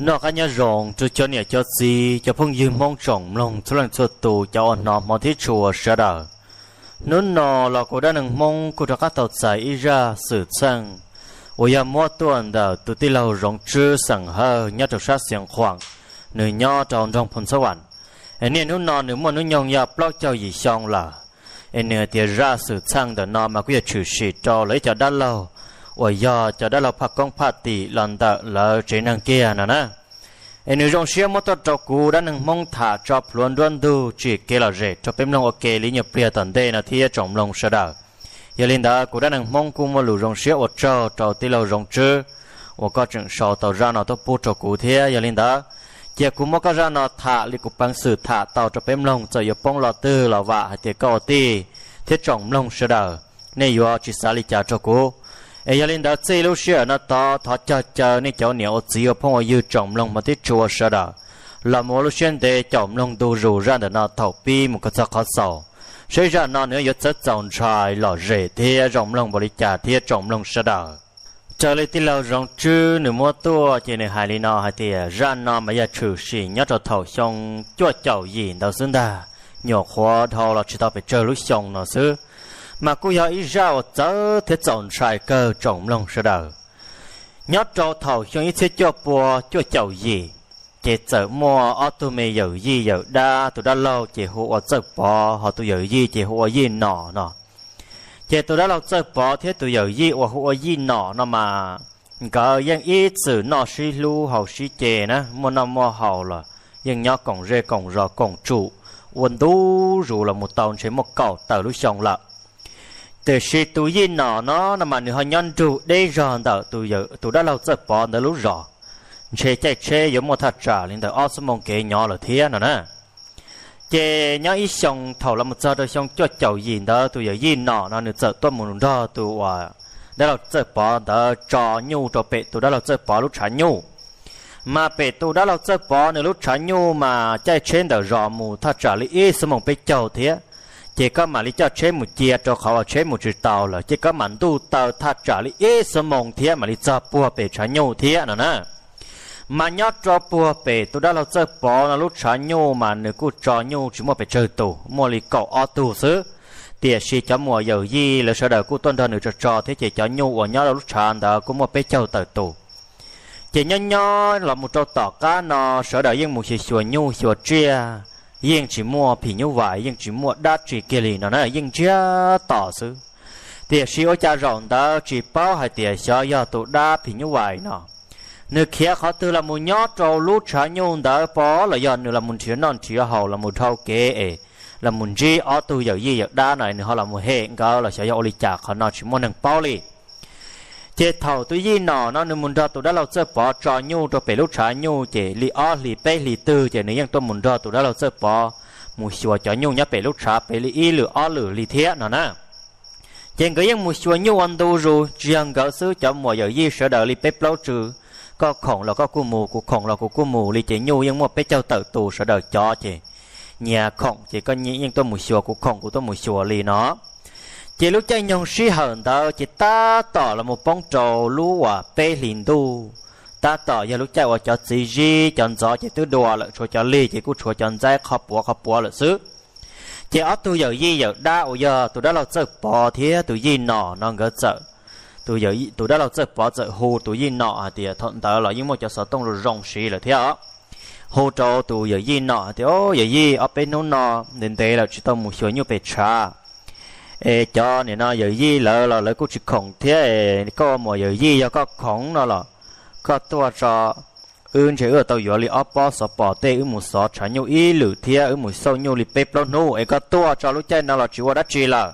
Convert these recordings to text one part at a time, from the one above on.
Noj qab nyob zoo rau cov niam cov txiv, cov phooj ywg Hmoob tsoom mloog txhua leej txhua tus, cov uas hnov hmov thiab tshua sawv daws. Hnub no los kuv Dab Neeg Hmoob kuj rov qab tau txais ib zaj xwm txheej uas yog muab tuaj ntawm tus tij laug Zoov Tswb xeem Hawj nyob rau sab Xiav Khuam, nws nyob rau nroog Phoo Txhab Vam. Es niaj hnub no nws muaj hnub nyoog yog plaub caug yim xyoo lawm. Es nws hais tias zaj xwm txheej ntawm no mas kuj yog tshwm sim rau lawv ib co dab laug uas yog cov dab laug phaj koob phaj tim los ntawm lawv tsev neeg kiag no na. Es nws zoo siab muab tuaj rau kuv Dab Neeg Hmoob tham tso plhuav nruab ntug tsim kev lom zem rau peb mloog ua ke li nyuag pliag tom ntej no thiab tsoom mloog sawv daws. Yog li ntawd kuv Dab Neeg Hmoob kuj muaj lus zoo siab ua tsaug rau tij laug Zoov Tswb uas koj tseem sau tau zaj no tuaj pub rau kuv thiab. Yog li ntawd, cia kuv muab koj zaj no tham li kuv peev xwm tham tau rau peb mloog, txawm yuav poob lo twg los vam hais tias koj ua tij thiab tsoom mloog sawv daws, nej yuav tsis xav li cas rau kuv. Es yog li ntawd txij lub sij hawm no tod thov cog caw nej cov niam ua txiv ua phooj ua ywg tsoom mloog hmov thiab tshua sawv daws los mus ua lub siab ntev caum mloog ntu zus zaj ntawm no thaum pib mus kom txog qhov xaus, saib zaj no nws yuav txawv txaus ntshai lom zem thiab zoo mloog npaum li cas thiab tsoom mloog sawv daws. Raws li tij laug Zoov Tswb nws muab tuaj ces nws hais li no hais tias zaj no mas yog tshwm sim nyob rau thaum xyoo cuaj caum yim ntawd xwb ntag, nyuam qhuav dhau los tsis tau pes tsawg lub xyoo no xwb, mas kuj yog ib zaj uas txawv thiab txaus ntshai kawg tsoom mloog sawv daws. Nyob rau thaum xyoo ib txhiab cuaj pua cuaj caum yim, ces txawm muaj ob tug me yawm yij yawm dab, tus dab laug ces hu ua Txawj Pov, ho tus yawm yij ces hu ua Yij Nom no. Ces tus dab laug Txawj Pov thiab tus yawm yij uas hu ua Yij Nom no mas nkawd yeej ib txwm noj sib hlub haus sib ce na, muaj noj muaj haus los yeej nyob koom zej koom zos koom tsum ua ntu zus los mus tau ntshe muaj kaum tawm lub xyoo lawm. Tiam sis tus Yij Nom no no mas nws ho nyob nrug deb zog ntawm tus dab laug Txawj Pov ntawd lub zos, ntshe caij tsheb yuav muaj thaj tsam li ntawm ob xuab moos kev nyob lawm thiab no na. Ces nyob ib xyoo thaum los mus txog rau xyoo cuaj caum yim ntawd tus yawm Yij Nom no nws txawm tuaj mus nrog tus uas dab laug Txawj Pov ntawd tso nyuj rau pem tus dab laug Txawj Pov lub tshav nyuj. Mas pem tus dab laug Txawj Pov nws lub tshav nyuj mas caij tsheb ntawm zos mus thaj tsam li ib xuab moos peb caug thiab. Ces koj mam li coj tsheb mus cia rau qhov uas tsheb mus tsis tau lawm ces koj mam ntuj taw thaj tsam li ib xuab moos thiab mam li txog puag pem tshav nyuj thiab no na. Mas nyob rau puag pem tus dab laug Txawj Pov no lub tshav nyuj mas nws kuj tso nyuj tsis muaj pes tsawg tus, muaj li kaum ob tug xwb. Tiam sis cov muam yawm yij lawv sawv daws kuj tuaj nrog nws tso tso thiab ces cov nyuj uas nyob rau lub tshav ntawd kuj muaj peb caug tawm tus. Ces nyob nyob los mus rau tom qab no sawv daws yeej mus xyuas xyuas nyuj xyuas tsiaj, yeej tsis muaj phim nyuj vais yeej tsis muaj dab tsi kiag li no na, yeej ntsiag to xwb. Tiam sis ua cas zaum ntawd tsis paub hais tias xyov yog tus dab phim nyuj vais no nws khiav qhov twg los mus nyob rau lub tshav nyuj ntawd pov los yog nws los mus nrhiav noj nrhiav haus los mus dhau kev es los mus ntsib ob tug yawm yij yawm dab no nws ho los mus hem nkawd los xyov yog ua li cas, qhov no tsis muaj neeg paub li. Ces thaum tus Yij Nom no nws mus nrog tus dab laug Txawj Pov tso nyuj rau pem lub tshav nyuj ces li ob hlis peb hlis twg ces nws yeej tuaj mus nrog tus dab laug Txawj Pov mus xyuas cov nyuj nyob pem lub tshav pem li ib lwm ob lwm li thiab no na. Ces nkawd yeej mus xyuas nyuj ua ntu zus, tsis yog nkawd xwb, cov muam yawm yij sawv daws li peb plaub tsw, koj khoom los koj kuj mus, kuv khoom los kuv kuj mus li ces nyuj yeej muaj peb caug tawm tus sawv daws cov ces nyias khoom ces koj yeej tuaj mus xyuas, kuv khoom kuv tuaj mus xyuas li no. Ces lub caij nyoog sij hawm ntawd ces tab tom los mus poob rau lub uas peb hlis ntuj, tab tom yog lub caij uas cov txiv zib cov ntxov ces twb dua lawm, tshuav cov lig ces kuj tshuav cov ntxaib qhov puav qhov puav lawm xwb. Ces ob tug yawm yij yawm dab uas yog tus dab laug Txawj Pov thiab tus Yij Nom no nkawd txawm, tus dab laug Txawj Pov txawm hu tus Yij Nom hais tias thaum ntawd los yeej muaj cov xov tooj zoo zoo siv lawm thiab os. Hu rau tus yawm Yij Nom hais tias, Au yawm yij, ob peb hnub no ntev ntev lawm tsis tau mus xyuas nyuj pem tshav, es cov nim no yawm yij lawv los lawv kuj tsis khoom thiab, koj ua muam yawm yij yog koj khoom no los koj tuaj tso, wb ntshe wb tau yuav li ob pob xov pos tej, wb mus xov tshav nyuj ib lwm thiab wb mus xauj nyuj li peb plaub hnub es koj tuaj tso, lub caij no los tsis ua dab tsi lawm,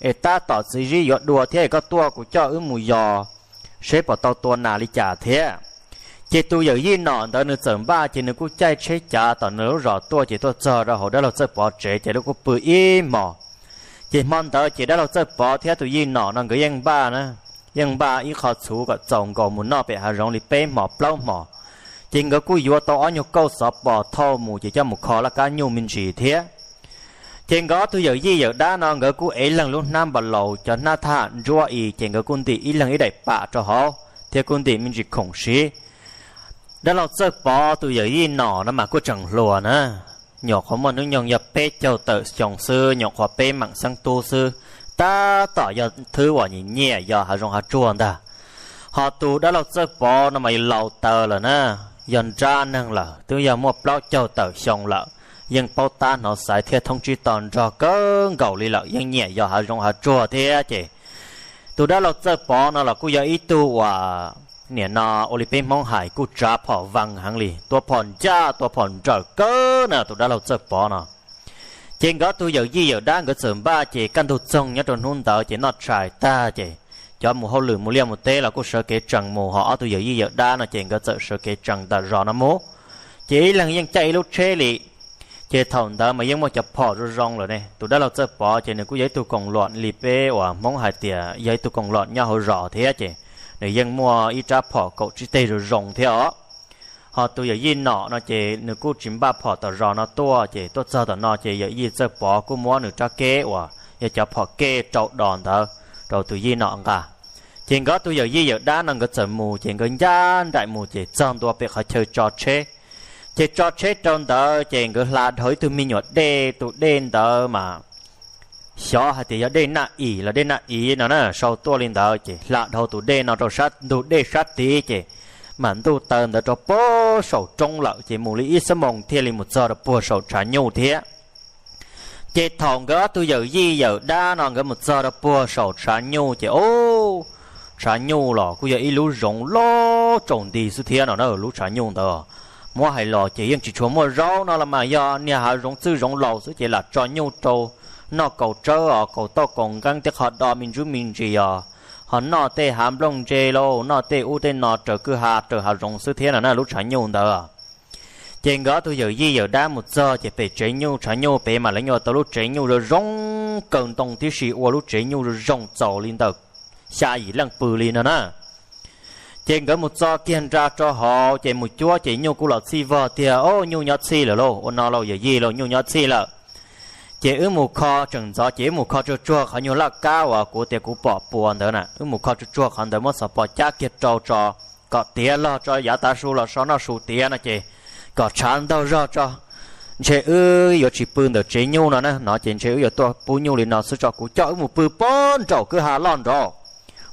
es tab tom txiv zib yuav dua thiab es koj tuaj kuv coj wb mus yos seb puas tau tua nas li cas thiab. Ces tus yawm Yij Nom ntawd nws txawm npaj ces nws kuj caij tsheb cav tom nws lub zos tuaj ces tuaj txog rau hauv dab laug Txawj Pov tsev ces lawv kuj pw ib hmos. Ces hmo ntawd ces dab laug Txawj Pov thiab tus Yij Nom no nkawd yeej npaj na, yeej npaj ib qho txhuv kom txaus nkaus mus noj pem hav zoov li peb hmos plaub hmos. Ces nkawd kuj yuav tau ob nyuag kauj xov pos thauj mus ces coj mus kho laj kab nyuj me ntsis thiab. Ces nkawd ob tug yawm yij yawm dab no nkawd kuj ev leeg lub hnab npas laus, cov hnab thaj nruab i, ces nkawd kuj ntim ib leeg ib daim pam rau hauv thiab kuj ntim me ntsis khoom siv. Dab laug Txawj Pov tus yawm yij nom no mas kuj tseem hluas na, nyuam qhuav muaj hnub nyoog yog peb caug tawm xyoo xwb, nyuam qhuav peb meem xeeb tub xwb, tab tom yog thwb uas nyiam nyiam yos hav zoov hav tsuag ntag. Ho tus dab laug Txawj Pov no mas laus taws lawm na, yog nrab neeg lawm, twb yog muaj plaub caug tawm xyoo lawm, yeej paub tab hnov xaiv thiab thoob tsib to nrog kawg nkaus li lawm, yeej nyiam yos hav zoov hav tsuag thiab ces tus dab laug Txawj Pov no los kuj yog ib tug uas nim no ua li peb Hmoob hais kuj tsav phom vees heev li, tua phom ncaj tua phom nrawm kawg na tus dab laug Txawj Pov no. Ces nkawd ob tug yawm yij yawm dab nkawd txawm npaj ces kaj ntug txoog nyob rau hnub ntawd ces noj tshais tag ces cov mus hauj lwm mus liaj mus teb los kuj sawv kev tsees mus, ho ob tug yawm yij yawm dab no ces nkawd txawm sawv kev tsees ntawm zos no mus. Ces ib leeg yeej caij ib lub tsheb li. Ces thaum ntawd mas yeej muaj cov phom zoo zoo lawm ne, tus dab laug Txawj Pov ces nws kuj yog ib tug koom luam li peb uas Hmoob hais tias yog ib tug koom luam nyob hauv zos thiab ces nws yeej muaj ib rab phom kaum tsib teg zoo zoo thiab os. Ho tus yawm yij nom no ces nws kuj tsis npaj phom tom zos no tuaj, ces tuaj txog tom no ces yawm yij Txawj Pov kuj muab nws rab keb uas yog cov phom kej rau dos ntawd rau tus yij nom nqa. Ces nkawd ob tug yawm yij yawm dab no nkawd txawm mus, ces nkawd ncaj nraim mus ces txog ntua pem qhov chaw tso tsheb. Ces tso tsheb rau ntawd ces nkawd hla dhau ib tug me nyuam dej, tus dej ntawd mas xyov hais tias yog dej Naj Im los dej Naj Iv no na, sau tuaj li ntawd ces hla dhau tus dej no rau sab ntug dej sab tid ces mam ntuj taw ntawd rau puag saum roob lawm, ces mus li ib xuab moos thiaj li mus txog rau puag saum tshav nyuj thiab. Ces thaum nkawd ob tug yawm yij yawm dab no nkawd mus txog rau puag saum tshav nyuj ces ub, tshav nyuj los kuj yog ib lub zoov loj tsaus nti xwb thiab no na, lub tshav nyuj ntawd muab hais los ces yeej tsis tshua muaj zaub no los mas yog niag hav zoov txwj zoov laus xwb ces lam tso nyuj rau noj kaus tsawb os, kaus tauj kaus nqeeb tej qho do me ntsuj me ntsis os, ho noj tej hav nplooj ntse lauj, noj tej ub tej no raws kwj ha raws hav zoov xwb thiab no na lub tshav nyuj ntawd. Ces nkawd ob tug yawm yij yawm dab mus txog ces pem tsev nyuj tshav nyuj pem mas lawv nyuam tau lub tsev nyuj zoo zoo, kaw ntoo tib si ua lub tsev nyuj zoo zoo txaus li ntawm xya yim leej pw li no na. Ces nkawd mus txog kiag nra rau hauv ces mus cuab ces nyuj kuj los txhij vog tiag, o nyuj nyob txhij lawm lauj, ua no lauj yawm yij lauj, nyuj nyob txhij lawm. Ces wb mus kho tseem ntxov ces wb mus kho tsuag tsuag qhov nyuag laj kab uas kuv tias kuv pom puas ntawd na, wb mus kho tsuag tsuag qhov ntawd muab xov pos cab kiag rau tso kom tiav log tso yav tav su los so noj su tiav no ces kom tshav ntaug zog tso. Ntshe wb yuav tsis pw ntawm tsev nyuj no na, no ces ntshe wb yuav tuaj pub nyuj li no xwb tso, kuv coj wb mus pw puag nraum kwj ha loj nraud.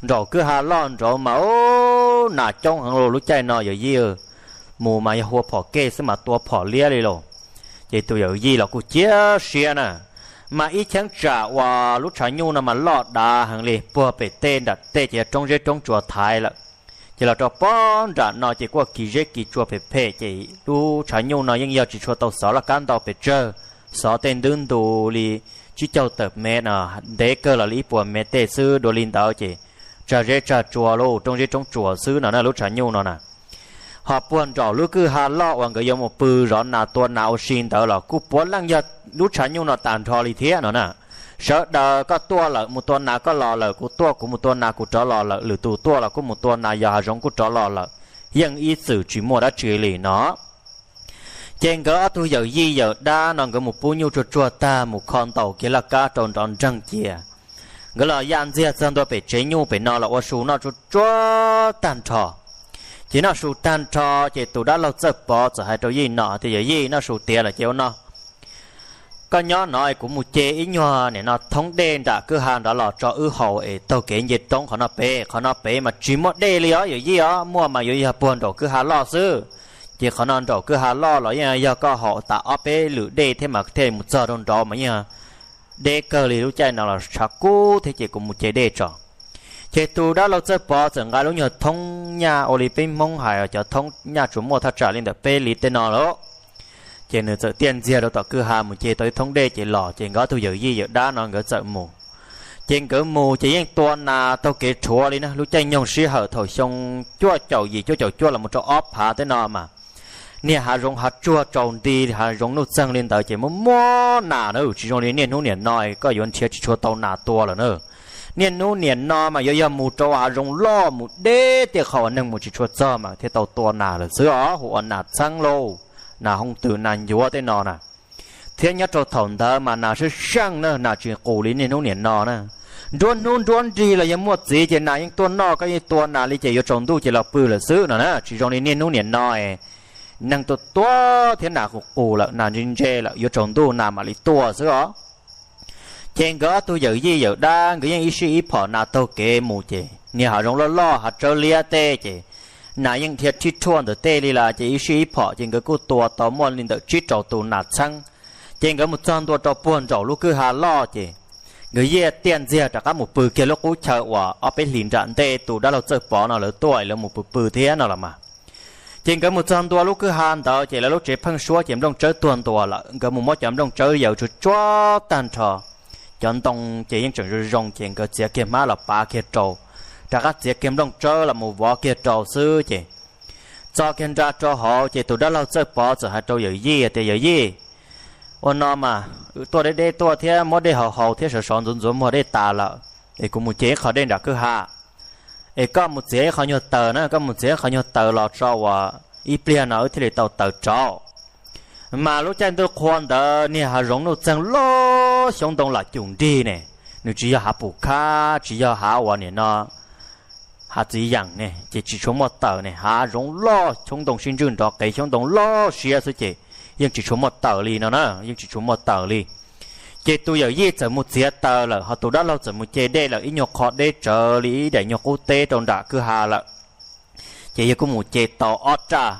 Nraum kwj ha loj nraud mas ub nas coob heev lauj lub caij no yawm yij, mus mas yog hua phom kej xwb mas tua phom liab li lauj. Ces tus yawm yij los kuj ciaj siab na, mas ib cheeb tsam uas lub tshav nyuj no mas loj dav heev li, puag pem tej nram tej ces yog roob zeb roob tsuas thaiv lawm. Ces los rau puag nram no ces kuj kis zeb kis tsua phem phem ces lub tshav nyuj no yeej yog tsis tshua tau xov laj kab ntau pes tsawg, xov tej ntub ntu li tsib caug tawm mev no, ntev kawg los li ib puas mev tej xwb dua li ntawd ces tsag zeb tsag tsua lauj, roob zeb roob tsuas xwb no na lub tshav nyuj no na. Ho puag nraum lub kwj ha loj uas nkawd yuav mus pw zov nas tua nas ua si ntawd los kuj puav leej yog lub tshav nyuj no tag nrho li thiab no na. Sawv daws koj tuaj lawm mus tua nas koj los lawm, kuv tuaj kuv mus tua nas kuv rov los lawm, lwm tus tuaj los kuj mus tua nas yos hav zoov kuj rov los lawm, yeej ib txwm tsis muaj dab tsi li no. Ces nkawd ob tug yawm yij yawm dab no nkawd mus pub nyuj tsuag tsuag tag mus kho ntaus kiag laj kab rau nrov nreeg cia, nkawd los yaj ntxiag txog ntua pem tsev nyuj pem no los ua su noj tsuag tsuag tag nrho. Ces noj su tag nrho ces tus dab laug Txawj Pov txawm hais rau yij nom tias, Yawm yij, noj su tiav lawm ces ua no, koj nyob no kuv mus ce ib nyuag nim no thoob dej nram kwj ha nrad los tso wb haus es taug kev nce roob qhov no pem, qhov no pem mas tsis muaj dej li os yawm yij os, muaj mas yuav yog puag nraum kwj ha loj xwb. Ces qhov no nraum kwj ha loj los yeej yog koj haus tas ob peb lwm dej thiab mas thiaj mus txog rau nraud mas yeej deb kawg li, lub caij no los tshav kub thiab ces kuv mus ce dej tso. Ces tus dab laug Txawj Pov txawm nqa lub nyuag thoob nyaj ua li peb Hmoob hais cov thoob nyaj tsuas muaj thaj tsam li ntawm peb li tej no lawm. Ces nws txawm tiaj ntxiag rau tom kwj ha mus ce tau ib thoob dej ces los, ces nkawd ob tug yawm yij yawm dab no nkawd txawm mus. Ces nkawd mus ces yeej tua nas taug kev rhuav li na, lub caij nyoog sij hawm thaum xyoo cuaj caum yim cuaj caum cuaj los mus rau ob phav tej no mas niag hav zoov hav tsuag tsaus nti, hav zoov nuj txeeg li ntawd ces muaj muaj nas na, tsis zoo li niaj hnub niam no koj yuav nrhiav tsis tshua tau nas tua lawm na. Niaj hnub niam no mas yuav yog mus rau hav zoov loj mus deb tej qhov uas neeg mus tsis tshua txog mas thiaj tau tua nas lawm xwb os, hu ua nas txheeb lauj, nas hooj twm nas ncuav tej no na. Thiab nyob rau thaum ntawd mas nas sab seej na, nas tsis qus li niaj hnub niam no na. Nruab hnub nruab nrig los yog muaj txiv ces nas yeej tuaj noj, koj yeej tua nas li ces yuav tsaus ntuj ces los pw lawm xwb no na. Tsis zoo li niaj hnub nim no es neeg tuaj tuaj thiab nas qus qus lawm, nas ntse ntse lawm, yuav tsaus ntuj nas mam li tuaj xwb os. Ces nkawd ob tug yawm yij yawm dab nkawd yeej ib sij ib phom nas taug kev mus ces niag hav zoov loj loj hav tsawb liab tej ces nas yeej dhia rhij rhuaj ntawm tej li lawm ces ib sij ib phom ces nkawd kuj tua tau muaj li ntawm tsib rau tus nas txheeb. Ces nkawd mus txog ntua rau puag nraum lub kwj ha loj ces nkawd yiaj tiaj ntxiag rov qab mus pw kiag lub qub chaw uas ob peb hlis nram ntej tus dab laug Txawj Pov no lawv tuaj lawv mus pw pw thiab no los mas. Ces nkawd mus txog ntua lub kwj ha ntawd ces lawv lub tsev pheeb suab ces nplooj tsawb tuag ntua lawm, nkawd mus muab cov nplooj tsawb yaws tsuag tsuag tag nrho. Cov ntoo ces yeej tseem zoo zoo ces nkawd txiav kiag hmab los pav kiag rau, rov qab txiav kiag nplooj tsawb los mus vov kiag rau xwb ces txo kiag nra rau hauv ces tus dab laug Txawj Pov txawm hais rau yawm yij tias, Yawm yij, ua no mas tuaj deb deb tuaj thiab muab dej haus haus thiab sov sov ntxuav ntxuav muag dej tas lawm, es kuv mus ce ib qho dej nram kwj ha, es koj mus txiav ib qho nyuag taws na, koj mus txiav ib qho nyuag taws los tso uas ib pliag no wb thiaj li tau taws rauv. Mas lub caij ntuj qhua ntawd niag hav zoov nuj txeeg loj xyoob ntoo lam cum nrig ne, nws tsis yog hav pum khab, tsis yog hav uas nim no hav txiv yeem ne ces tsis tshua muaj taws ne, hav zoov loj xyoob ntoo sib ntswj nrov qees xyoob ntoo loj siab xwb ces yeej tsis tshua muaj taws li no na, yeej tsis tshua muaj taws li. Ces tus yawm yij txawm mus txiav taws lawm ho tus dab laug txawm mus ce dej lawm ib nyuag qho deb tsawv li ib daim nyuag qub teb rau nram kwj ha lawm. Ces yawg kuj mus ce tau ob raj,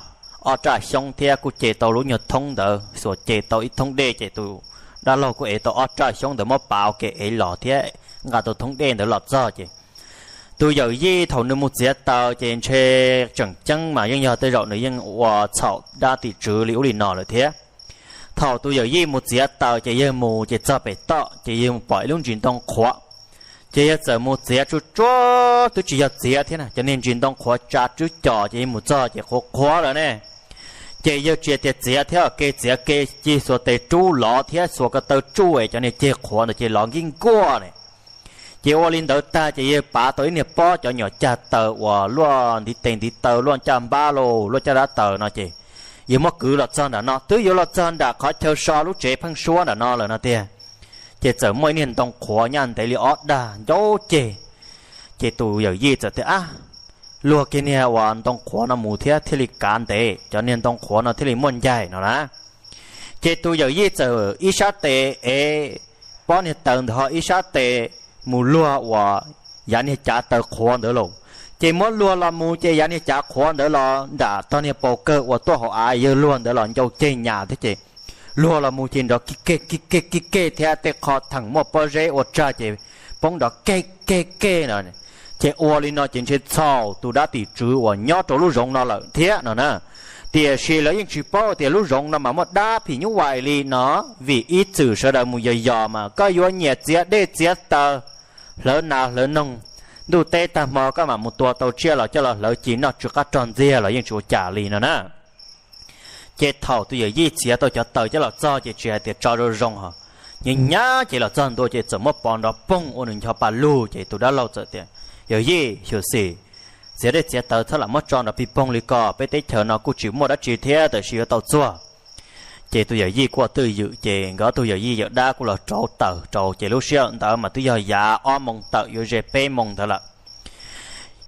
ob raj xyoob thiab kuj ce tau lub nyuag thoob ntawd, xuas ce tau ib thoob dej ces tus dab laug kuj ev tau ob raj xyoob ntawd muab pav ua ke ev los thiab nqa tau thoob dej ntawd los txog ces tus yawm yij thaum nws mus txiav taws ces ntshe tseem ceeb mas yeej yog tej zaum nws yeej ua txhaum dab tim tswv li ub li no lawm thiab. Thaum tus yawm yij mus txiav taws ces yawg mus ces txog pem toj ces yawg mus pom ib lub ntsis ntoo qhuav. Ces yawg txawm mus txiav tsuj tsuag, twb tsis yog txiav thiab na, cov niag ntsis ntoo qhuav tsa tswb cos ces yawg mus txog ces qhuav qhuav lawm ne. Ces yawg tsis tias txiav thiab, ke txiav ke ci xuas tes rub lov thiab xuas ko taw tsuj es cov niag ceg qhuav ntawd ces lov nkij nkuaj ne. Ces ua li ntawd tag ces yawg pav tau ib niag pob cov nyuam cag taws uas luaj ntiv tes ntiv taw luaj caj npab los luaj caj dab taws no ces yawg muab kwv los txog nram no, twb yuav los txog nram qhov chaw so lub tsev pheeb suab nram no lawm no tiag. Ces txawm muaj ib niag ntoo qhuav nyaj ntev li ob dag ncauj ceg. Ces tus yawm yij txawm tias, Ab, luag kiag niag uas ntoo qhuav no mus thiab thiaj li kav ntev, cov niag ntoo qhuav no thiaj li muaj ncaig no na. Ces tus yawm yij txawm ib sab tes ev pob niag taws ntawd ho ib sab tes mus luag uas yav niag cav taws qhuav ntawd lauj. Ces muab luag los mus ces yav niag cav qhuav ntawd los nram tog niag paus kawg uas tuaj hauv av yawg luag ntawd los ncau ceg nyas thiab ces luag los mus ces nrov kig keg kig keg kig keg thiab tej qho theem muaj pob zeb ua tsag ces poob nrov keg keg keg no. Ces ua li no ces ntshe txhaum tus dab tim tswv uas nyob rau lub zoov no lawm thiab no na. Tiam sis lawv yeej tsis paub tias lub zoov no mas muaj dab phim nyuj vais li no, vim ib txwm sawv daws mus yos yos mas koj yuav nyiam txiav dej txiav taws, hlawv nas hlawv noog, ntuj teb tag hmo koj mam mus tua tau tsiaj los coj los hlawv ci noj tsw qab rog ntxiag los yeej tsis ua cas li no na. Ces thaum tus yawm yij txiav tau cov taws coj los txog ces tsis hais tias tso zoo zoo ho, nyab nyab ces los txog ntua ces txawm muab pov nrov poog ua nws ncho pa lug ces tus dab laug txawm tias, Yawm yij, xyuam xim txiav dej txiav taws txhob lam muab tso nrov pig poog li ko, peb teb chaws no kuj tsis muaj dab tsi thiab, tab sis yuav tau txuag. Ces tus yawm yij kuj twj ywm ces nkawd ob tug yawm yij yawm dab kuj los rauv taws rau ces lub sij hawm ntawd mas twb yog yav ob moo tawm yuav ze peb moo ntawd lawm.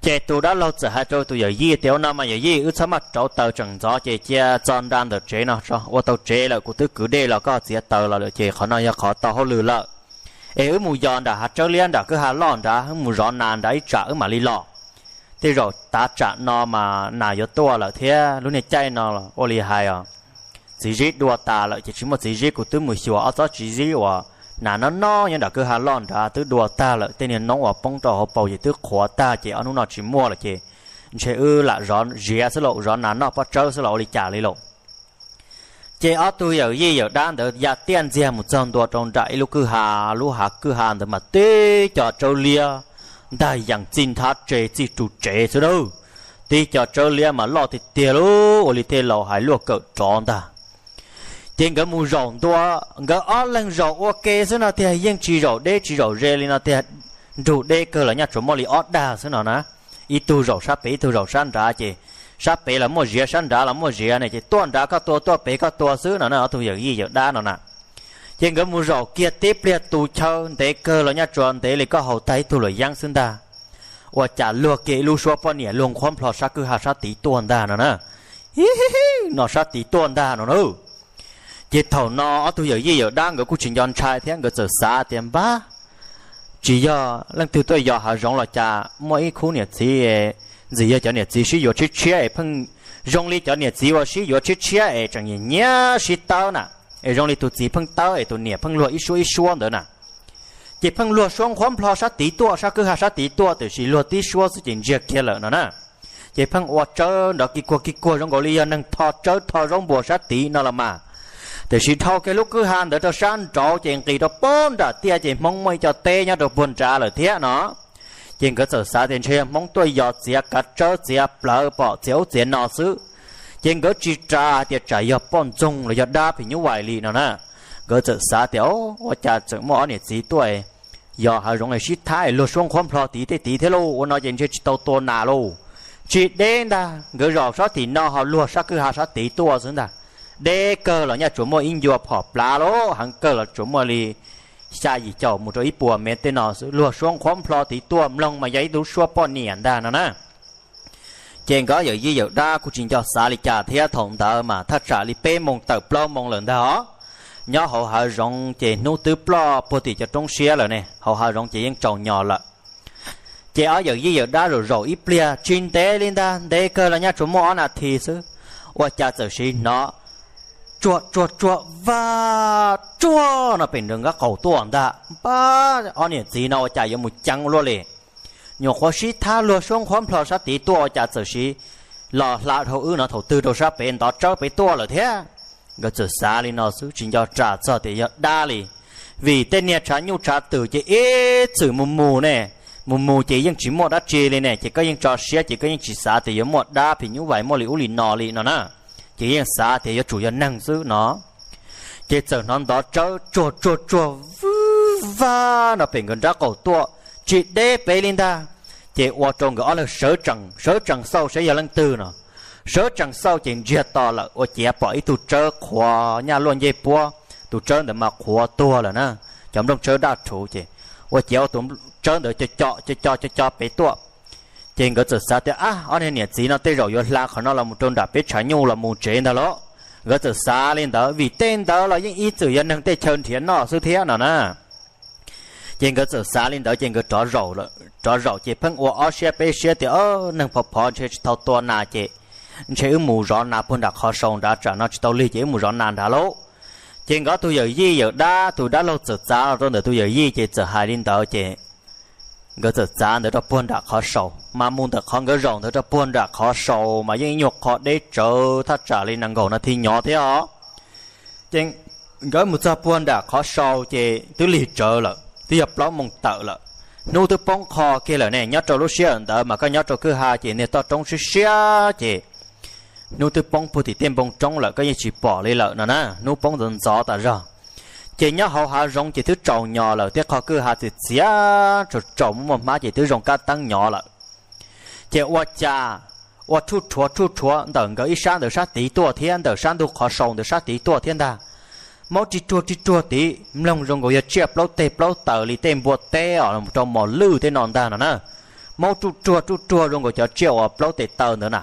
Ces tus dab laug txawm hais rau tus yawm yij tias, Ua no mas yawm yij, wb txhob maj rauv taws tseem ntxov ces cia txo nra ntawm tsev no tso, ua tau tsev lawm kuv twb kwv dej los koj txiav taws los lawm ces qhov no yog qhov tau hauj lwm lawm. Es wb mus yos nram hav tsawb liab nram kwj ha loj nrad, wb mus zov nas nrad ib tsam wb mam li los. Tej zaum tav tsam no mas nas yuav tuaj lawm thiab, lub niag caij no ua li hais os, txiv zib dua tas lawm ces tsis muaj txiv zib, kuv twb mus xyuas ob tsob txiv zib uas nas no no nyob nram kwj ha loj nrad twb dua tag lawm, tej niag noob uas poob rau hauv paus ces twb qhuav tag ces ob hnub no tsis muaj lawm ces ntshe wb lam zov ziav xwb lauj, zov nas noj pob tsawb xwb los ua li cas li lauj. Ces ob tug yawm yij yawm dab ntawd ya tiaj ntxiag mus txog ntua rau nram ib lub kwj ha, lub hav kwj ha ntawd mas tib co tsawb liab ntag yees txij nthab tse txij ru tsev xwb na. Tib co tsawb liab mas loj tiag tiag lauj, ua li tej laus hais luaj kawm rov ntag. Ces nkawd mus zaum ntua, nkawd ob leeg zaum ua ke xwb no tiag, yeej tsis zaum deb tsis zaum ze li no tiag, nrug deb kawg los nyaj tsuas muaj li ob dag xwb no na. Ib tug zaum sab pem ib tug zaum sab nrad ces sab pem los muaj ziav sab nrad los muaj ziav ne, ces tuaj nrad koj tua tuaj pem koj tua xwb no na, ob tug yawm yij yawm dab no na. Ces nkawd mus zaum kiag tib pliag tu chaw ntev kawg los nyaj tsuas ntev li koj haus tag ib tug luam yeeb xwb ntag, ua cas luag kiag ib lub suab poj niam luag nqhuab nplho sab kwj ha sab tid tuaj ntag no na. Hi hi hi, no sab tid tuaj ntag no na. Ces thaum no ob tug yawm yij yawm dab nkawd kuj tsis nco ntshai thiab, nkawd txawm xav tias npab, tsis yog leej twg tuaj yos hav zoov los cas muaj ib khub niam txiv, ntxim yog cov niam txiv sib yuav tshiab tshiab es pheej zoo li cov niam txiv uas sib yuav tshiab tshiab es tseem nyiam nyiam sib tawb na, es zoo li tus txiv pheej tawb es tus niam pheej luag ib suab ib suab ntawd na. Ces pheej luag suab nqhuab nplho sab tid tuaj, sab kwj ha sab tid tuaj, tiam sis luag tib suab xwb ces ntsiag kiag lawm no na. Ces pheej ua tsawb nrov kig kuag kig kuag zoo nkaus li yog neeg tho tsawb tho zaub npuas sab tid no los mas. Tiam sis dhau kiag lub kwj ha ntawd rau sab nraud ces nqis rau pem nram tiaj ces Hmoob muaj ib co teb nyob rau puag nrad lawm thiab no. Ces nkawd txawm xav tias ntshe yog Hmoob tuaj yos txiav kav tsawb txiav plawv pom txiav ub txiav no xwb. Ces nkawd tsis ras hais tias tsam yog poj ntxoog los yog dab phim nyuj vais li no na. Nkawd txawm xav tias, o, ua cas tseem muaj ob niam txiv tuaj yos hav zoov es sib thab es luag suab nqhuab nplho tid tej tid thiab lauj, ua no ces ntshe tsis tau tua nas lauj. Tsis deb ntag, nkawd zaum sab tim no ho luag sab kwj ha sab tid tuaj xwb ntag. Deb kawg los nyaj tsuas muaj ib ncua phom plav lauj, heev kawg los tsuas muaj li xya yim caum mus rau ib puas mev tej no xwb, luag suab nqhuab nplho tid tuaj, mloog mas yog ib lub suab poj niam ntag no na. Ces nkawd yawm yij yawm dab kuj tsis nco xav li cas thiab, thaum ntawd mas thaj tsam li peb moos tawm plaub moos lawm ntag os. Nyob hauv hav zoov ces hnub twb ploj puag tim cov roob siab lawm ne, hauv hav zoov ces yeej tsaus nyos lawm. Ces ob yawm yij yawm dab zaum zaum ib pliag tsis ntev li ntag, ntev kawg los nyaj tsuas muaj ob nas this xwb, ua cas txawm sim hnov tsuag tsuag tsuag vaj tsuag no pem nraum nqab qaum tuaj ntag. Npab, ob niam txiv no ua cas yuav mus ceev luaj li, nyuam qhuav sib thab luag suab nqhuab nplho sab tid tuaj ua cas txawm sim los hla dhau wb no thaum twg rau sab pem ntov tsawb pem tuaj lawm thiab. Nkawd txawm xav li no xwb tsis nco ras txog tias yog dab li, vim tej niag tshav nyuj tshav twm ces ib txwm mus mus ne, mus mus ces yeej tsis muaj dab tsi li ne, ces koj yeej tso siab ces koj yeej tsis xav tias yuav muaj dab phim nyuj vais muaj li ub li no li no na, ces yeej xav tias yuav tsum yog neeg xwb no. Ces txawm hnov ntov tsawb tsuag tsuag tsuag vwj vaj no pem nkawd nrab qaum tuaj, tsis deb pem li ntag. Ces ua rau nkawd ob leeg sawv tsees xauj saib yog leej twg no. Sawv tsees xauj ces ntsiag to lawm, ua ciav pom ib tug tsawb qhuav nyaj luaj ncej puab, tus tsawb ntawd mas qhuav tuag lawm na, cov nplooj tsawb daj rhuv ces ua ciav ua tus tsawb ntawd co co co co co pem tuaj. Ces nkawd txawm xav tias, ab, ob niag niam txiv no tej zaum yuav hla qhov no los mus rau nram peb tshav nyuj los mus tsev ntag lauj. Nkawd txawm xav li ntawd vim tej ntawd los yeej ib txwm yog neeg tej chaw nrhiav noj xwb thiab no na. Ces nkawd txawm xav li ntawd ces nkawd rov zaum, rov zaum ces pheej ua ob siab peb siab tias, o, neeg phov phov ntshe tsis tau tua nas ces ntshe wb mus zov nas puag nram qhov sau nrad, tsam no tsis tau lig ces wb mus zov nas nrad lauj. Ces nkawd tus yawm yij yawm dab, tus dab laug txawm txav los rau ntawm tus yawm yij ces txawm hais li ntawd ces nkawd txawm txav ntawd rau puag nram qhov sau, mas mus ntawm qhov nkawd zaum ntawd rau puag nram qhov sau mas yeej ib nyuag qho deb tsawv thaj tsam li nees nkaum nas this nyov thiab os. Ces nkawd mus txog puag nram qhov sau ces twb lig tsawv lawm, twb yog plaub moos tawm lawm, hnub twb poob qho kiag lawm ne. Nyob rau lub sij hawm ntawd mas koj nyob rau kwj ha ces niag toj roob siab siab ces hnub twb poob puag tim tej npoo roob lawm koj yeej tsis pom li lawm no na, hnub poob ntxov ntxov tas zog. Ces nyob hauv hav zoov ces twb tsaus nyos lawm, tej qhov kwj ha txias txias tsaus tsaus muaj muaj hmab ces twb zoo kab teeb nyov lawm. Ces ua cas ua rhuj rhuav rhuj rhuav ntawm nkawd ib sab ntawd sab tid tuaj thiab ntawm sab ntug qhov sau ntawd sab tid tuaj thiab ntag. Maub ri ruag ri ruag tid, mloog zoo nkaus yog tsiaj plaub teg plaub taws li tej npua teb os, rau mos lwj tej no ntag no na. Maub ruj ruag ruj ruag zoo nkaus cov tsiaj uas plaub tes taw ntawd na.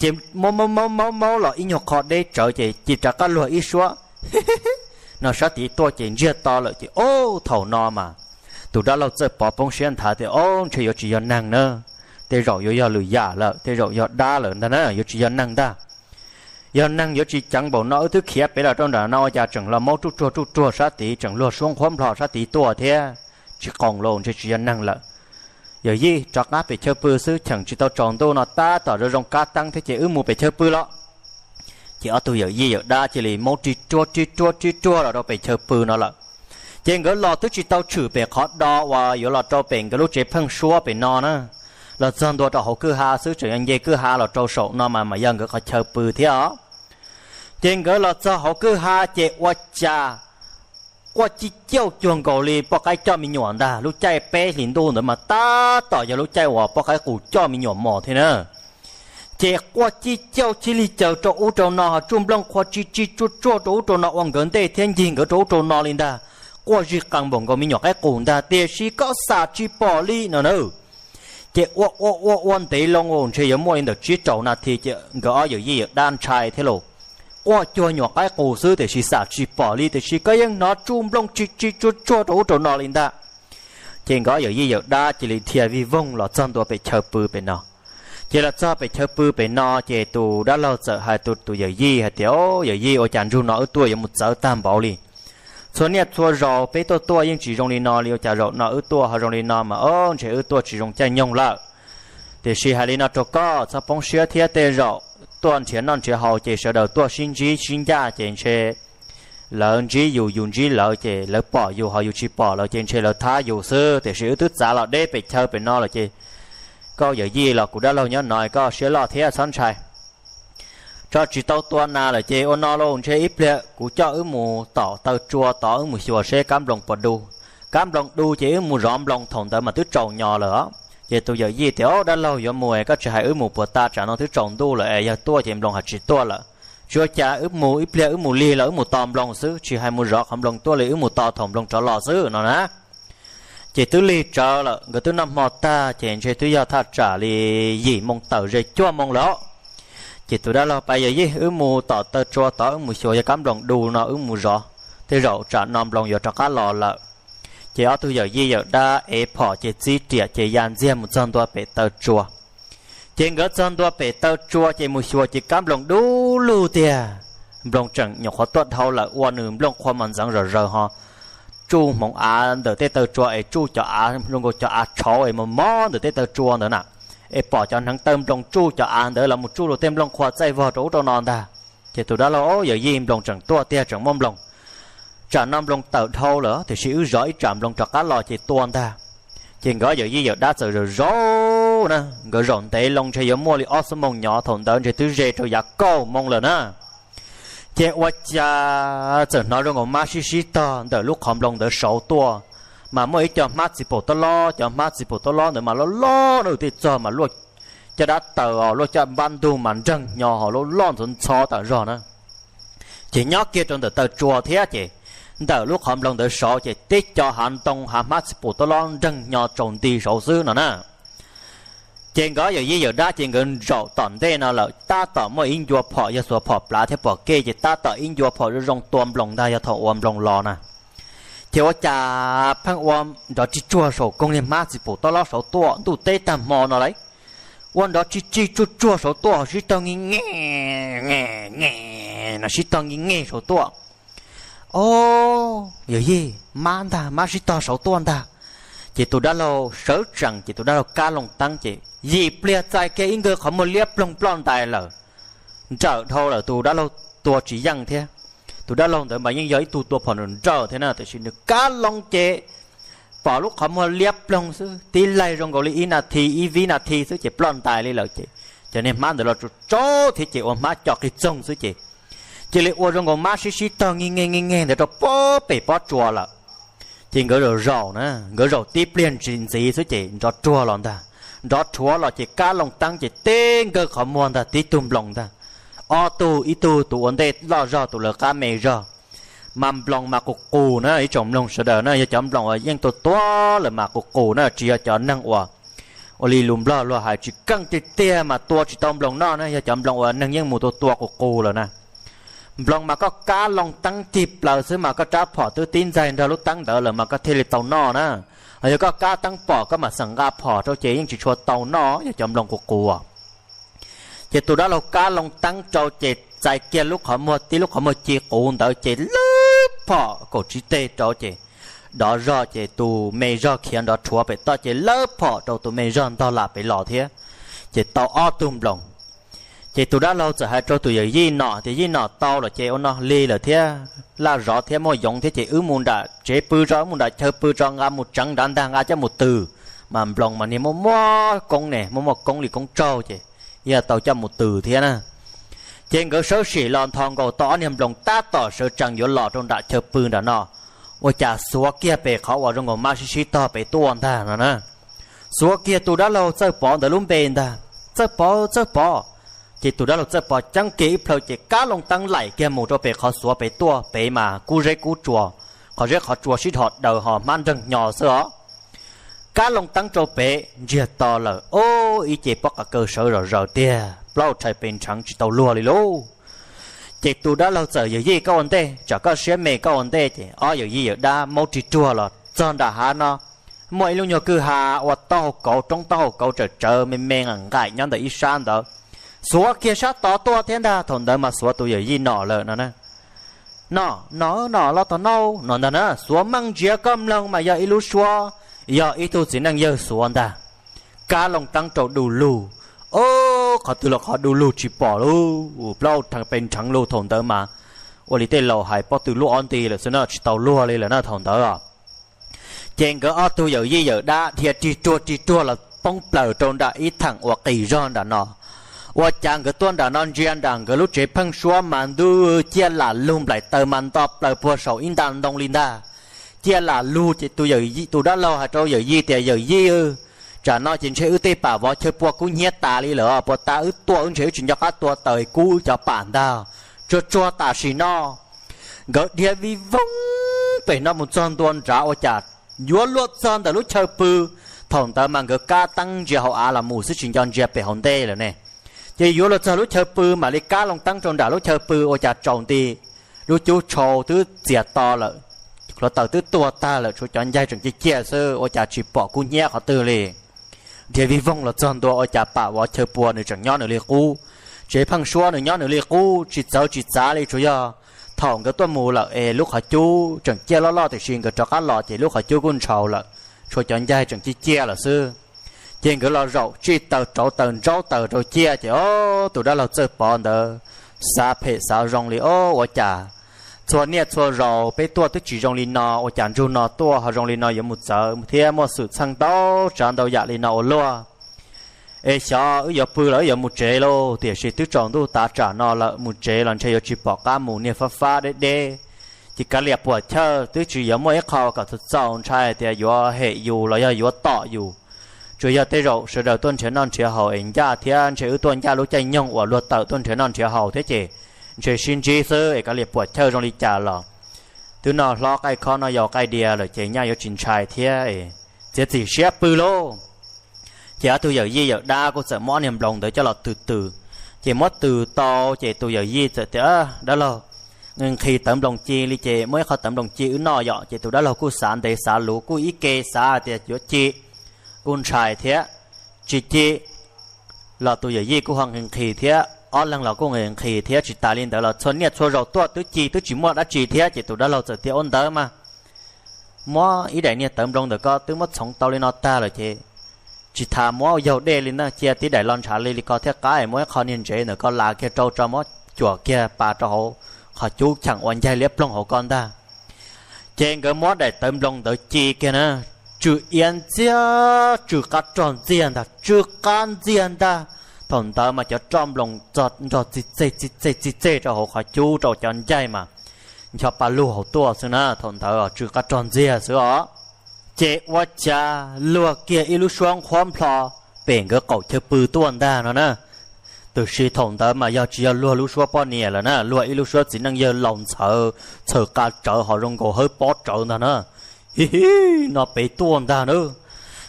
Ces maub maub maub maub los ib nyuag qho deb tsawv ces cia rov qab luag ib suab no sab tid tuaj ces ntsiag to lawm ces, o, thaum no mas tus dab laug txawj pov poob siab nthav tias, o, ntshe yuav tsis yog neeg na, tej zaum yuav yog lwm yam lawm, tej zaum yog dab lawm ntag na, yuav tsis yog neeg ntag. Yog neeg yuav tsis ceev npaum no, wb twb khiav pem los rau nram no ua cas tseem los maub ruj ruag ruj ruag sab tid, tseem luag suab nqhuab nplho sab tid tuaj thiab. Tsis qoos los ntshe tsis yog neeg lawm. Yawm yij, rov qab pem chaw pw xwb, cheem tsis tau tsaus ntuj no tab tom zoo zoo kab teeb thiab ces wb mus pem chaw pw los. Ces ob tug yawm yij yawm dab cia li maub ri ruag ri ruag ri ruag los rau pem chaw pw no lawm. Ces nkawd los twb tsis tau tshwm pem qhov do uas yuav los rau pem nkawd lub tsev pheej suab pem no na. Los txog ntua rau hauv kwj ha xwb, tseem yuav nce kwj ha los rau saum no mas mas yog nkawd qhov chaw pw thiab os. Ces nkawd los txog hauv kwj ha ces ua cas quaj cig ciauj cuag nkaus li poj qaib coj me nyuam ntag. Lub caij peb hlis ntuj ntawd mas tab tom yog lub caij uas poj qaib qus coj me nyuam mos thiab na. Ces quaj cib cauj cib lig caws rau ub rau no ho tsuj nplooj qhuav tsi tsi tsuag tsuag rau ub rau no ua nkawd ntej thiab ncig nkawd rau ub rau no li ntag. Quaj zij qees npaum nkaus me nyuam qaib qus ntag, tiam sis koj xam tsis pom li no na. Ces ua ua ua ua ntev loo ntshe yuav muaj li ntawm tsib rau nas this ces nkawd ob yawm yij yawm dab ntshai thiab los. Quaj cuag nyuam qaib qus xwb tiam sis xam tsis pom li, tiam sis koj yeej hnov tsuj nplooj tsi tsi tsuag tsuag rau ub rau no li ntag. Ces nkawd ob yawm yij yawm dab cia li dhia vij voog los txog ntua pem chaw pw pem no. Ces los txog pem chaw pw pem no ces tus dab laug txawm hais tus yawm yij hais tias, Au, yawm yij, ua cas ntsug no wb tuaj yuav mus txawv tag npaum li? Txhua niaj txhua zaus peb tuaj tuaj yeej tsis zoo li no li, ua cas zaum no wb tuaj ho zoo li no mas, o, ntshe wb tuaj tsis zoo caij nyoog lawm. Tiam sis hais li no rau koj, txhob poob siab thiab, tej zaum tuaj nrhiav noj nrhiav haus ces sawv daws tuaj sib ntsib sib ncaj ces ntshe lawv ntsib yus, yus ntsib lawv, ces lawv pom yus ho yus tsis pom lawv ces ntshe lawv thab yus xwb. Tiam sis wb twb txav los deb pem chaw pem no lawm ces koj yawm yij los kuv dab laug nyob no koj siab loj thiab txhob ntshai. Tso tsis tau tua nas lawm ces ua no lauj, ntshe ib pliag kuv coj wb mus tom taw tsua tod wb mus xyuas seb kab nploos puas du. Kab nploos du ces wb mus zov nploos, thaum ntawd mas twb tsaus nyo lawm os. Ces tus yawm yij tias, Au, dab laug, yuav mus es koj tsis hais wb mus puas tas, tsam no twb tsaus ntuj lawm es yog tuaj ces nploos haj tsis tuaj lawm. Tsis ua cas, wb mus ib pliag wb mus lig los wb mus tos nploos xwb, tsis hais mus zov qhov nploos tuaj li, wb mus tos thaum nploos rov los xwb no na. Ces twb lig tsawv lawm, nkawd twb noj hmo tag ces ntshe twb yog thaj tsam li yim moo tawm ze cuaj moo lawm. Ces tus dab laug, Pas yawm yij, wb mus tom taw tsua tod wb mus xyuas yog kab nploos du no wb mus zov, tej zaum tsam no nploos yuav rov qab los lawm. Ces ob tug yawm yij yawm dab ev phom ces txib riam ces ya ntxiag mus txog ntua pem taw tsua. Ces nkawd txog ntua pem taw tsua ces mus xyuas ces kab nploos du lug tiag. Nploos tseem nyuam qhuav tuaj dhau lawm, ua nws nplooj qhuav mas ntxeev zom zaws ho tsuj hmoov av ntawm tej taw tsua es tsuj cov av zoo nkaus cov av tshauv es mos mos ntawm tej taw tsua ntawd na. Es pom cov hneev taw nploos tsuj cov av ntawd los mus tsuj rau tej nplooj qhuav txaij vog rau ub rau no ntag. Ces tus dab laug, Au, yawm yij, nploos tseem tuaj tiag, tseem muaj nploos. Tsam no nploos tawm dhau lawm tiam sis wb zov ib tsam nploos rov qab los ces tua ntag. Ces nkawd yawm yij yawm dab txawm zaum zaum na, nkawd zaum ntev loo ntshe yuav muaj li ob xuab moos nyob, thaum ntawd ntshe twb ze rau yav kaum moo lawm na. Ces ua cas txawm hnov zoo nkaus mab sib sib tog ntawm lub qhov nploos ntawd saud tuaj, mas muaj ib co hmab txiv paum tob lob, cov hmab txiv paum tob lob ntawd mas loj loj na, tej txog mas luaj caj dab taws os, luaj caj npab ntug mas nreeg nyo ho loj loj ntxhov ntxho tam zog na. Ces nyob kiag rau ntawm taw tsua thiab ces ntawm lub qhov nploos ntawd saud ces tib co hav ntoo hav hmab txiv paum tob lob nreeg nyo tsaus nti saud xwb no na. Ces nkawd yawm yij yawm dab ces nkawd zaum tom ntej no lawm, tab tom muaj ib ncua phom yog xuas phom plav thiab phom kej, ces tab tom ib ncua phom zoo zoo tua nploos ntag, yog thaum ua nploos los na. Ces ua cas pheej ua nrov tsis tsuag saum koog niag hmab txiv paum tob lob saud tuaj, ntuj teb tag hmo no lawm, ua nrov tsis tsuag tsuag saud tuaj, sib tog nge nge nge nge no, sib tog nge nge saud tuaj. O, yawm yij, mab ntag, mab sib tog saud tuaj ntag. Ces tus dab laug sawv tsees ces tus dab laug kab loo teeb ces yim pliag txais kiag ib nkawg qhov muag liab ploog ploj ntais lawm, nrawm dhau lawm, tus dab laug tua tsis yeej thiab. Tus dab laug ntawd mas yeej yog ib tug tua phom nrawm nrawm thiab na, tiam sis nws kab loo ces pom lub qhov muag liab ploog xwb, tib laig zoo nkaus li ib nas this ib vib nas this xwb ces ploj ntais li lawm ces cov niag hmab ntawd los tsaus tsaus thiab ces ua hmab co qig txoog xwb ces cia li ua zoo nkaus mab sib sib tog nge nge nge nge ntawd rau pob pem pob tsua lawm. Ces nkawd zaum zaum na, nkawd zaum tib pliag ntxiv xwb ces nrov ruag los ntag. Nrov rhuav los ces kab loo teeb ces tib nkawg qhov muag ntag, tib tug nploos ntag. Ob tug, ib tug tus ua ntej loj zog, tus lawv qab me zog, mas nploos mas qus qus na, ib tsoom mloog sawv daws na, yog cov nploos uas yeej tua tua lawm mas qus qus na, tsis yog cov neeg uas ua li lus Nplog luag hais tsis keej tiag tiag mas tua tsis tau nploos noj na, yog cov nploos uas neeg yeej mus tua tua qus qus lawm na. Nploos mas koj kab loo teeb tig plaws xwb mas koj rab phom twb tib ntxaig nrog lub teeb ntawd lawm mas koj thiaj li tau noj na. Ho yog koj kab teeb pom koj mam xeem nqa phom rau ces yeej tsis tshua tau noj, yog cov nploos qus qus. Ces tus dab laug kab loo teeb rau ces txais kiag lub qhov muag, tib lub qhov muag ci quv ntawd ces lawb phom kaum tsib teg rau ces dov zog ces tus me zog khiav nrov rhuav pem toj ces lawb phom rau tus me zog ntog lam pem los thiab, ces tau ob tug nploos. Ces tus dab laug txawm hais rau tus yawm yij nom tias, Yij nom, tau lawm ces ua no lig lawm thiab, laj zov thiab muaj yoov thiab ces wb mus nram tsev pw tso, wb mus nram chaw pw tso, nqa mus tseev nrad ntag, nqa coj mus tws. Mas nploos mas niag muaj muaj koob ne, muaj muaj koob li koob tsaug ces yog tau coj mus tws thiab na. Ces nkawd sawv tsees los nthos nkaus tau ob niag nploos tab tom sawv tsees yuav los rau nram chaw pw nram no, ua cas xuav kiag pem qhov uas zoo nkaus mab sib sib tog pem tuaj ntag no na. Xuav kiag tus dab laug Txawj Pov ntawd lub npe ntag. Txawj Pov, Txawj Pov, Ces tus dab laug Txawj Pov ceeb kiag ib plhaw ces kab loo teeb laim kiag mus rau pem qhov xuav pem tuaj, pem mas kub zeb kub tsua, qhov zeb qhov tsua sib dhos daws ho hmab nreeg hnyo xwb os. Kab loo teeb rau pem ntsiag to lawm, ob ib ce pob qa kaw sawv zom zaws tiag, plaub rhais pes nrheev tsis tau luag li lauj. Ces tus dab laug txawm, Yawm yij, koj ua ntej, tsam koj siab me koj ua ntej. Ces ob yawm yij yawm dab maub rig ruag los txog nram hav no, muaj ib lub nyuag kwj ha ua taub hau kauv, roob taub hau kauv tsawm tsawv me me nqaim nyob ntawm ib sab ntawd. Xuav kiag sab tod tuaj thiab ntag, thaum ntawd mas xuav tus yawm yij nom lawm no. Nom, nom, nom los tom no, no ntag na, xuav meej ntsia koj mloog mas yog ib lub suab, yog ib tug txiv neej yawg xuav ntag. Kab loo teeb rau du lug, ob qhov twg los qhov du lug tsis pom lauj, plaub rhais pes nrheev lug. Thaum ntawd mas ua li tej laus hais, pob tw lub ob nti lawm xwb no, tsis tau luag li lawm na thaum ntawd. Ces nkawd ob tug yawm yij yawm dab dhia rig ruag rig ruag los poob plaws rau nram ib theem uas qis zog nram no. Ua cas nkawd tuaj nram no ntsia nram nkawd lub tsev pheeb suab mas ntuj, ciaj lam lug nplaim taws mas nto plaws puag saum ib nta ntoo li ntag. Ciaj lam lug ces tus dab laug hais rau yawm yij tias, Yawm yij, tsam no ces ntshe wb tej pam vov chaw pua kub hnyiab tas li lawm, puas tas wb tuaj wb ntshe wb tsis nco qab tua taws kub cov pam ntag. Tsuag tsuag tam sim no. Nkawd dhia vij voog pem no mus txog ntua nrad ua cas yuav luag txog ntawm lub chaw pw. Thaum ntawd mas nkawd kab teeb ntsia hauv av los mus xwb tsis nco ntsia pem hauv ntej lawm ne. Ces yuav luag txog lub chaw pw mam li kab loo teeb rau nram lub chaw pw ua cas tsaus nti, lub cub tshau twb txias to lawm, hluav taws twb tuag tag lawm, tshuav cov ncaig tseem ciaj ciaj xwb ua cas tsis pom kub hnyiab qhov twg li. Dhia vij voog los txog ntua ua cas pam vov chaw pua nws tseem nyob nws li qub, tsev pheeb suab nws nyob nws li qub tsis txawv tsis txav li, tsuas yog thaum nkawd tuaj mus lawm es lub qhov cub tseem ciaj loj loj tiam sis nkawd rov qab los ces lub qhov cub kuj ntshau lawm, tshuav cov ncaig tseem ciaj ciaj lawm xwb. Ces nkawd los zaum tsij taws rauv taws ntsaub taws rau ciaj ces ob tus dab laug Txawj Pov ntawd xav phem xav zoo li, ob ua cas txhua niaj txhua zaus peb tuaj twb tsis zoo li no, ua cas ntsug no tuaj ho zoo li no, yuav mus txawv thiab muaj xwm txheej ntau tsav ntau yam li no ua luaj. Es xyov wb yuav pw los wb yuav mus tsev lauj, tiam sis twb tsaus ntuj tav tsam no lawm, mus tsev los ntshe yuav tsis pom qab mus, niag fab fab deb deb. Ces kav liam puam chawj, twb tsis yuav muaj ib qho kom txaus txaus ntshai tias yuav hem yus los yog yuav tom yus. Tsuas yog tej zaum sawv daws tuaj nrhiav noj nrhiav haus es ncaj thiab ntshe wb tuaj ncaj lub caij nyoog uas luag tawm tuaj nrhiav noj nrhiav haus thiab ces ntshe sib ntsib xwb es kav liam puam chawj zoo li cas los twb noj hlob qaij khob noj yau qaij diav lawm ces nyaj yuav tsis ntshai thiab es txiav txim siab pw lauj. Ces ob tug yawm yij yawm dab kuj txawm muab ob niag nploos ntawd coj los tws tws. Ces muab tws tau ces tus yawm yij txawm tias, Dab laug, nqhis tawv nploos ci li ces muab ib qho tawv nploos ci wb noj yom. Ces tus dab laug kuj xav ntev xav luv kuj ib ke xav tias yuav ci, kuj ntshai thiab, tsis ci los tus yawm yij kuj ho nqhis nqhis thiab, ob leeg los kuj nqhis nqhis thiab. Tsis tas li ntawd los txhua niaj txhua zaus tuaj twb ci twb tsis muaj dab tsi thiab. Ces tus dab laug txawm tias, Ua ntawd mas muab ib daim niag tawv nploos ntawm ko twb muab txhoov tau li no tag lawm ces tsis tas muab yaug dej li ntag, cia tib daim los ntshav li li ko thiaj qab, muab ib qho niag ntsev ntawm ko las kiag rau tso, muab cuam kiag pas rau hauv qhov cub cheem ua ncaig liab ploog hauv ko ntag. Ces nkawd muab daim tawv nploos ntawd ci kiag na, tsw iab ntxiag, tsw qab rog ntxiag ntag, tsw qab ntxiag ntag. Thaum ntawd mas cov roj nploos nrog txij txej txij txej txij txej rau hauv qhov cub rau cov ncaig mas ncho pa lug hauv tuaj xwb na. Thaum ntawd tsw qab rog ntxiag xwb os. Ces ua cas luag kiag ib lub suab nqhuab nplho pem nkawd qaum chaw pw tuaj ntag no na. Tab sis thaum ntawd mas yog tsis yog luag lub suab poj niam lawm na, luag ib lub suab txiv neej yawg laus ntxhawv, txhawm qa tsawv ho zoo nkaus hawb pob tsawv ntag na. Hi hi, no pem tuaj ntag na.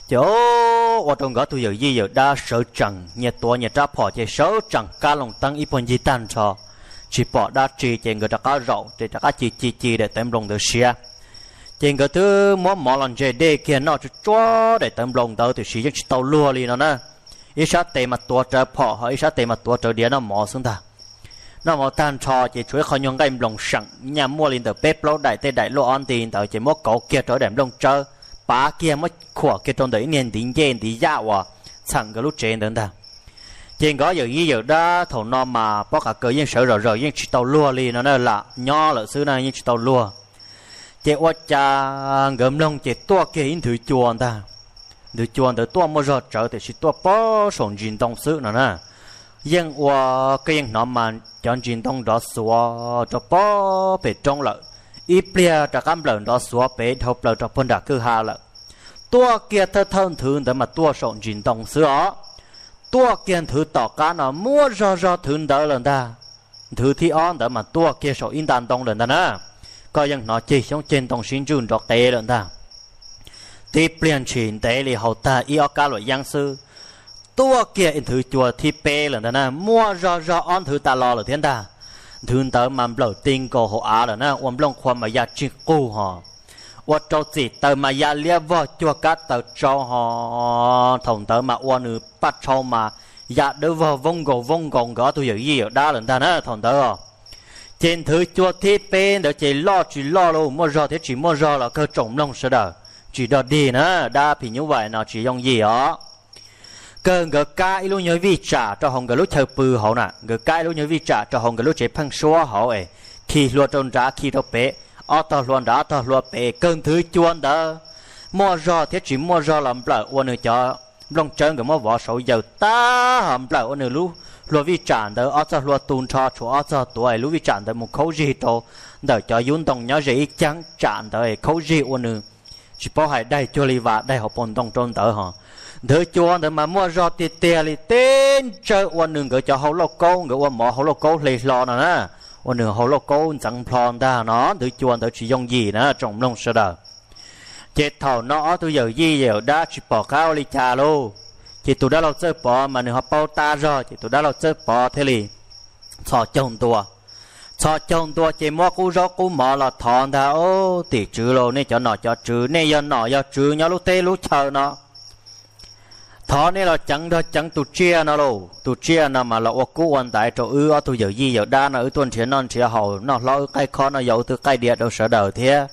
Ces ua rau nkawd ob tug yawm yij yawm dab sawv tsees nyias tuav nyias rab phom ces sawv tsees kab loo teeb ib puag ncig tag nrho, tsis pom dab tsi ces nkawd rov qab zaum ces rov qab ci ci ci daim tawv nploos ntawd siav. Ces nkawd twb muab mov los ntse dej kiag noj tsuag tsuag daim tawv nploos ntawd tiam sis yeej tsis tau luag li no na. Ib sab tes mas tuav rawv phom ho ib sab tes mas tuav rawv diav noj mov xwb ntag. Noj mov tag nrho ces tshuav ib qho nyuag nqaij nploos seem nyaj muaj li ntawm peb plaub daim tej daim luaj ob nti ntawd ces muab kauv kiag rau ib daim nplooj tsawb, pav kiag muab khuam kiag rau ntawm ib niag ntiv ncej ntiv yaj uas txheem nkawd lub tsev ntawd ntag. Ces nkawd yawm yij yawm dab thaum no mas pob qa kaw yeej sawv zom zaws yeej tsis tau luag li no na, lam nyob lawm xwb na yeej tsis tau luag. Ces ua cas nkawd mloog ces tuaj kiag ib nthwv cua ntag. Nthwv cua ntawd tuaj muaj zog tsawv tiam sis tuaj pob saum ntsis ntoo xwb no na. Yeej ua, koj yeej hnov mas cov ntsis ntoo nrov xuav rau pob pem roob lawm, ib pliag rov qab nplawm nrov xuav pem dhau plaws rau puag nram kwj ha lawm. Tuaj kiag thawj thawj nthwv ntawd mas tuaj saum ntsis ntoo xwb os. tuaj kiag nthwv tom qab no muaj zog zog nthwv ntawd lawm ntag. Nthwv thib ob ntawd mas tuaj kiag saum ib nta ntoo lawm ntag na. Koj yeej hnov ceg xyoob ceg ntoo sib ntswj nrov qev lawm ntag. Tib pliag ntshis ntev li haus tag ib ob kab luam yeeb xwb, tuaj kiag nthwv cua thib peb lawm ntag na, muaj zog zog ob nthwv tas los lawm thiab ntag. Nthwv ntawd mas nplawm ti nkaus hauv av lawm na, ua nplooj qhuav mas ya tsig qug hos, ua rau txim taws mas ya liab vog cuag kab taws tsau hos. Thaum ntawd mas ua nws paj tshau mas ya dawb vog voob nkaus voob nkaus nkawd ob tug yawm yij yawm dab lawm ntag na thaum ntawd. Ces nthwv cua thib peb ntawd ces loj tsis loj los muaj zog thiab tsis muaj zog los kawg tsoom mloog sawv daws tsis dog dig na, dab phim nyuj vais no tsis yooj yim os. Kawg nkawd kab ib lub nyuag vij tsam rau hauv nkawd lub chaw pw hauv na, nkawd kab ib lub nyuag vij tsam rau hauv nkawd lub tsev pheej suab hauv es khi hlua rau nrad khi rau pem, ob tog hlua nrad ob tog hlua pem, kawg nthwv cua ntawd muaj zog thiab tsis muaj zog los nplawm ua nws cov nplooj tsawb nkawd muab vov saud yaws tag hos nplawm ua nws lub hlua vij tsam ntawd ob txog hlua tu nrho tshuav ob txog tuav es lub vij tsam ntawd mus khaub zig rau ntawm cov yub ntoo nyob ze ib ceeb tsam ntawd es khaub zig ua nws tsis paub hais daig cuag li vas daig hauv paus ntoo rau ntawd hos. Nthwv cua ntawd mas muaj zog tiag tiag li, teb ntsawj ua nws nkawd cov hau lauj kaub, nkawd ua mov hau lauj kaub hle hlo no na, ua nws hau lauj kaub ntxeev nplho ntag no, nthwv cua ntawd tsis yooj yim na tsoom mloog sawv daws. Ces thaum no ob tug yawm yij yawm dab tsis pom qab ua li cas lauj. Ces tus dab laug Txawj Pov mas nws ho paub tab zog, ces tus dab laug Txawj Pov thiaj li txhos caug ntua. Txhos caug ntua ces muab qub zaub qub mov los thov ntag, Au, tim tswv lauj, nej cov nom cov tswv, nej yog nom yog tswv nyob lub teb lub chaw no, thov nej los ceev nrog ceev tus tsiaj no lauj. Tus tsiaj no mas los ua kub ua ntaiv rau wb ob tug yawm yij yawm dab no, wb tuaj nrhiav noj nrhiav haus noj hlob wb qaij khob noj yau wb twb qaij diav rau sawv daws thiab.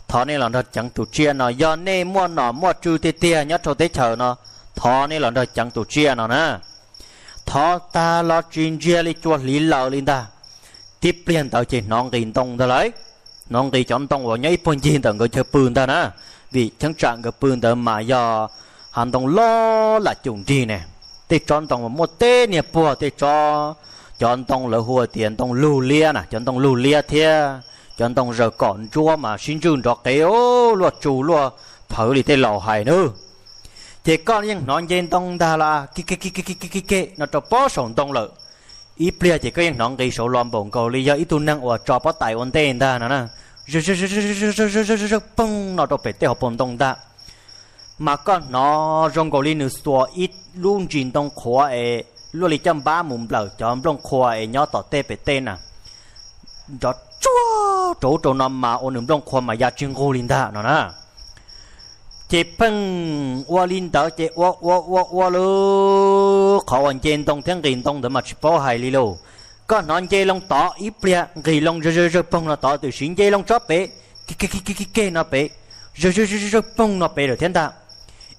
Thov nej los nrog ceev tus tsiaj no, yog nej muaj nom muaj tswv tiag tiag nyob rau teb chaws no, thov nej los nrog ceev tus tsiaj no na. Thov tag los tsis ntsiag li, cua hliv laws li ntag. Tib pliag ntawd ces hnov nqis ntoo ntag lauj. Hnov nqis cov ntoo uas nyob ib puag ncig ntawm nkawd chaw pw ntag na, vim cheeb tsam nkawd pw ntawd mas yog hav ntoo loj lam cum nrig ne. Tej tsob ntoo mas muaj teb niag puag, tej tsob, cov ntoo lawv hu tias ntoo lug liab na, cov ntoo lug liab thiab cov ntoo zaws kom ntsuab mas sib ntswj nrov qev luaj tsu luaj phawv li tej laus hais nawb. Ces koj yeej hnov nce ntoo ntag las, ke ke no rau pob saum ntoo lawm. Ib pliag ces koj yeej hnov nqis saud los npaum nkaus li yog ib tug neeg uas tso pob tais ua ntej ntag no na, zawj zawj zawj poog no rau pem tej hauv paus ntoo ntag. Mas koj hnov zoo nkaus li nws xuas ib lub ntsis ntoo qhuav es luaj li caj npab mus nplawm cov nplooj qhuav es nyob tom tej pem tej na, nrov tsuag rau ub rau no mas ua nws nplooj qhuav mas ya tsis nqug li ntag no na. Ces pheej ua li ntawd ces ua ua ua ua lub qhov uas nce ntoo thiab nqis ntoo ntawd mas tsis paub hais li lauj. Koj hnov nce loo tod ib pliag, nqis loo zawj zawj zawj poog no tod, tiam sis nce loo tsob pem, ke ke ke ke ke no pem, zawj zawj zawj zawj poog no pem lawm thiab ntag.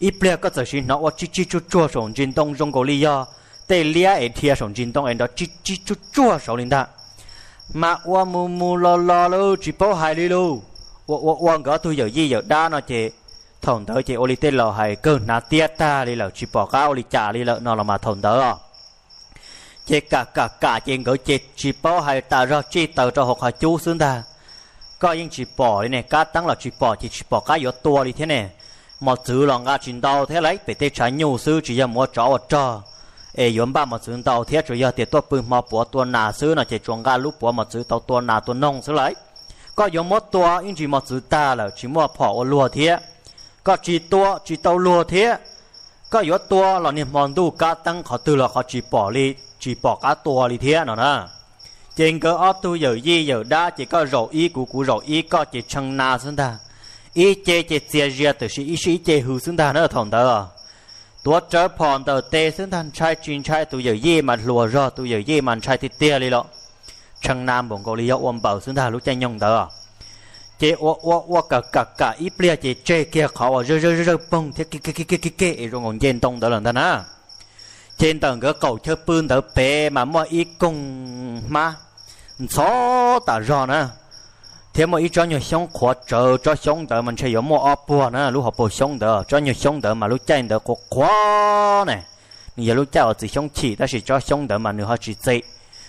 Ib pliag koj txawm sim hnov ua tsig tsig tsuag tsuag saum ntsis ntoo zoo nkaus li yog tej liab es dhia saum ntsis ntoo es nrov tsig tsig tsuag tsuag saud li ntag. Mas ua mus mus los los lawm tsis paub hais li lauj. Ua ua ua nkawd ob tug yawm yij yawm dab no ces thaum ntawd ces ua li tej laus hais kawg hnav tiab tag li lawm tsis pom qab ua li cas li lawm no los mas thaum ntawd os. Ces kam kam kam ces nkawd ces tsis paub hais tas zog tsij taws rau hauv qhov cub xwb ntag. Koj yeej tsis pom li ne, kab teeb los tsis pom ces tsis pom qab yuav tua li thiab ne. Mos txwv los nqa tsis ntau thiab lauj, pem tej tshav nyuj xwb tsis yog mus ua tsov ua rog es yuav npaj mos txwv ntau thiab, tsuas yog tias tuaj pw hmo puav tua nas xwb no ces tsuas nqa lub puav mos txwv tau tua nas tua noog xwb lauj. Koj yuav muab tua ib ntsis mos txwv tag lawm tsis muaj phom ua luag thiab. Koj tsis tua tsis tau luag thiab. Koj yuav tua los niag hmo ntuj kab teeb qhov twg los qhov tsis pom li, tsis pom qab tua li thiab no na. Ces nkawd ob tug yawm yij yawm dab ces koj zaum ib kuv kuv zaum ib, koj ces tshee na xwb ntag. Ib ce ces txias zias tiam sis ib sij ib ce hws xwb ntag na thaum ntawd. Tuav rawv phom ntawm tes xwb ntag, ntshai tsis ntshai, tus yawm yij mas hluas zog, tus yawm yij mas ntshai tiag tiag li los. Tshee na npaum nkaus li yog ua npaws xwb ntag lub caij nyoog ntawd. Ces ua ua ua kam kam kam ib pliag ces tseg kiag qhov uas zawj zawj zawj poog thiab ke ke ke ke ke es zoo nkaus nce ntoo ntawd lawm ntag na. Ces ntawm nkawd qaum chaw pw ntawd pem mas muaj ib koog hmab ntxhov tas zog na, thiab muaj ib tsob nyuag xyoob qhuav tsawv, tsob xyoob ntawd mas ntshe yuav muaj ob puag na, lub hauv paus xyoob ntawd, tsob nyuag xyoob ntawd mas lub caij ntawd qhuav qhuav ne, nws yog lub caij uas txiv xyoob chim tab sis tsob xyoob ntawd mas nws ho tsis txi,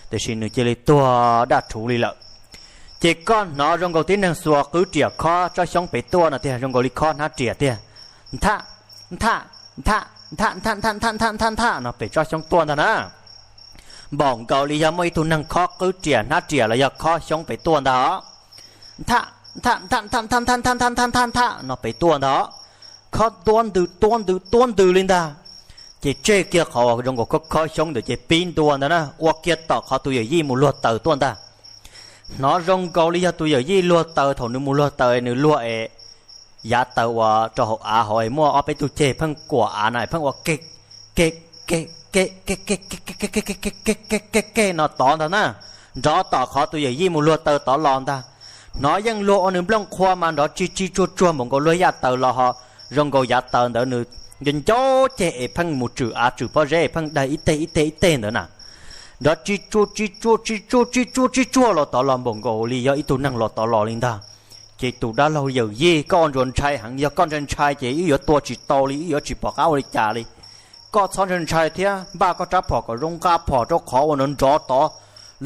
tiam sis nws cia li tuag daj rhuv li lawm. Ces koj hnov zoo nkaus tib neeg xuas qwb riam khob tsob xyoob pem tuaj no tiag, zoo nkaus li khob hnab riam tiag, nthaj, nthaj, nthaj, Nthaj nthaj nthaj nthaj nthaj nthaj nthaj no pem tsob xyoob tuaj ntag na. Npaum nkaus li yog muaj ib tug neeg khob qwb riam hnab riam los yog khob xyoob pem tuaj ntag os. Nthaj nthaj nthaj nthaj nthaj nthaj nthaj nthaj nthaj no pem tuaj ntag os. Khob tuab ntws tuab ntws tuab ntws li ntag. Ces tseg kiag qhov uas zoo nkaus khob khob xyoob ntawd ces pib ntua ntag na, ua kiag tom qhov tus yawm yij mus luag taws tuaj ntag. Hnov zoo nkaus li yog tus yawm yij luag taws, thaum nws mus luag taws nws luag es yav taws uas rau hauv av hauv es muaj ob peb tug ceg pheej kuam av na, pheej ua ke ke ke ke ke ke ke ke ke ke ke no tod ntag na, nrov tom qhov tus yawm yij mus luag taws tod los ntag. Hnov yeej luag ua nws nplooj qhua mas nrov tsis tsis tsuag tsuag npaum nkaus luag yaj taws los ho zoo nkaus yav taws ntawd nws nco nco ceg es pheej mus tswm av tswm pob zeb es pheej daig ib teg ib teg ib teg ntawd na. Nrov tsis tsuag tsis tsuag tsis tsuag tsis tsuag tsis tsuag los tod los npaum nkaus li yog ib tug neeg los tod los li ntag. Ces tus dab laug yawm yij, koj ua ntsuas ntshai heev, yog koj ntshai ntshai ces wb yuav tua tsis tau li, wb yuav tsis pom qab ua li cas li. Koj txhob ntshai ntshai thiab npaj koj rab phom kom zoo nqa phom rau qhov uas nrov nrov tod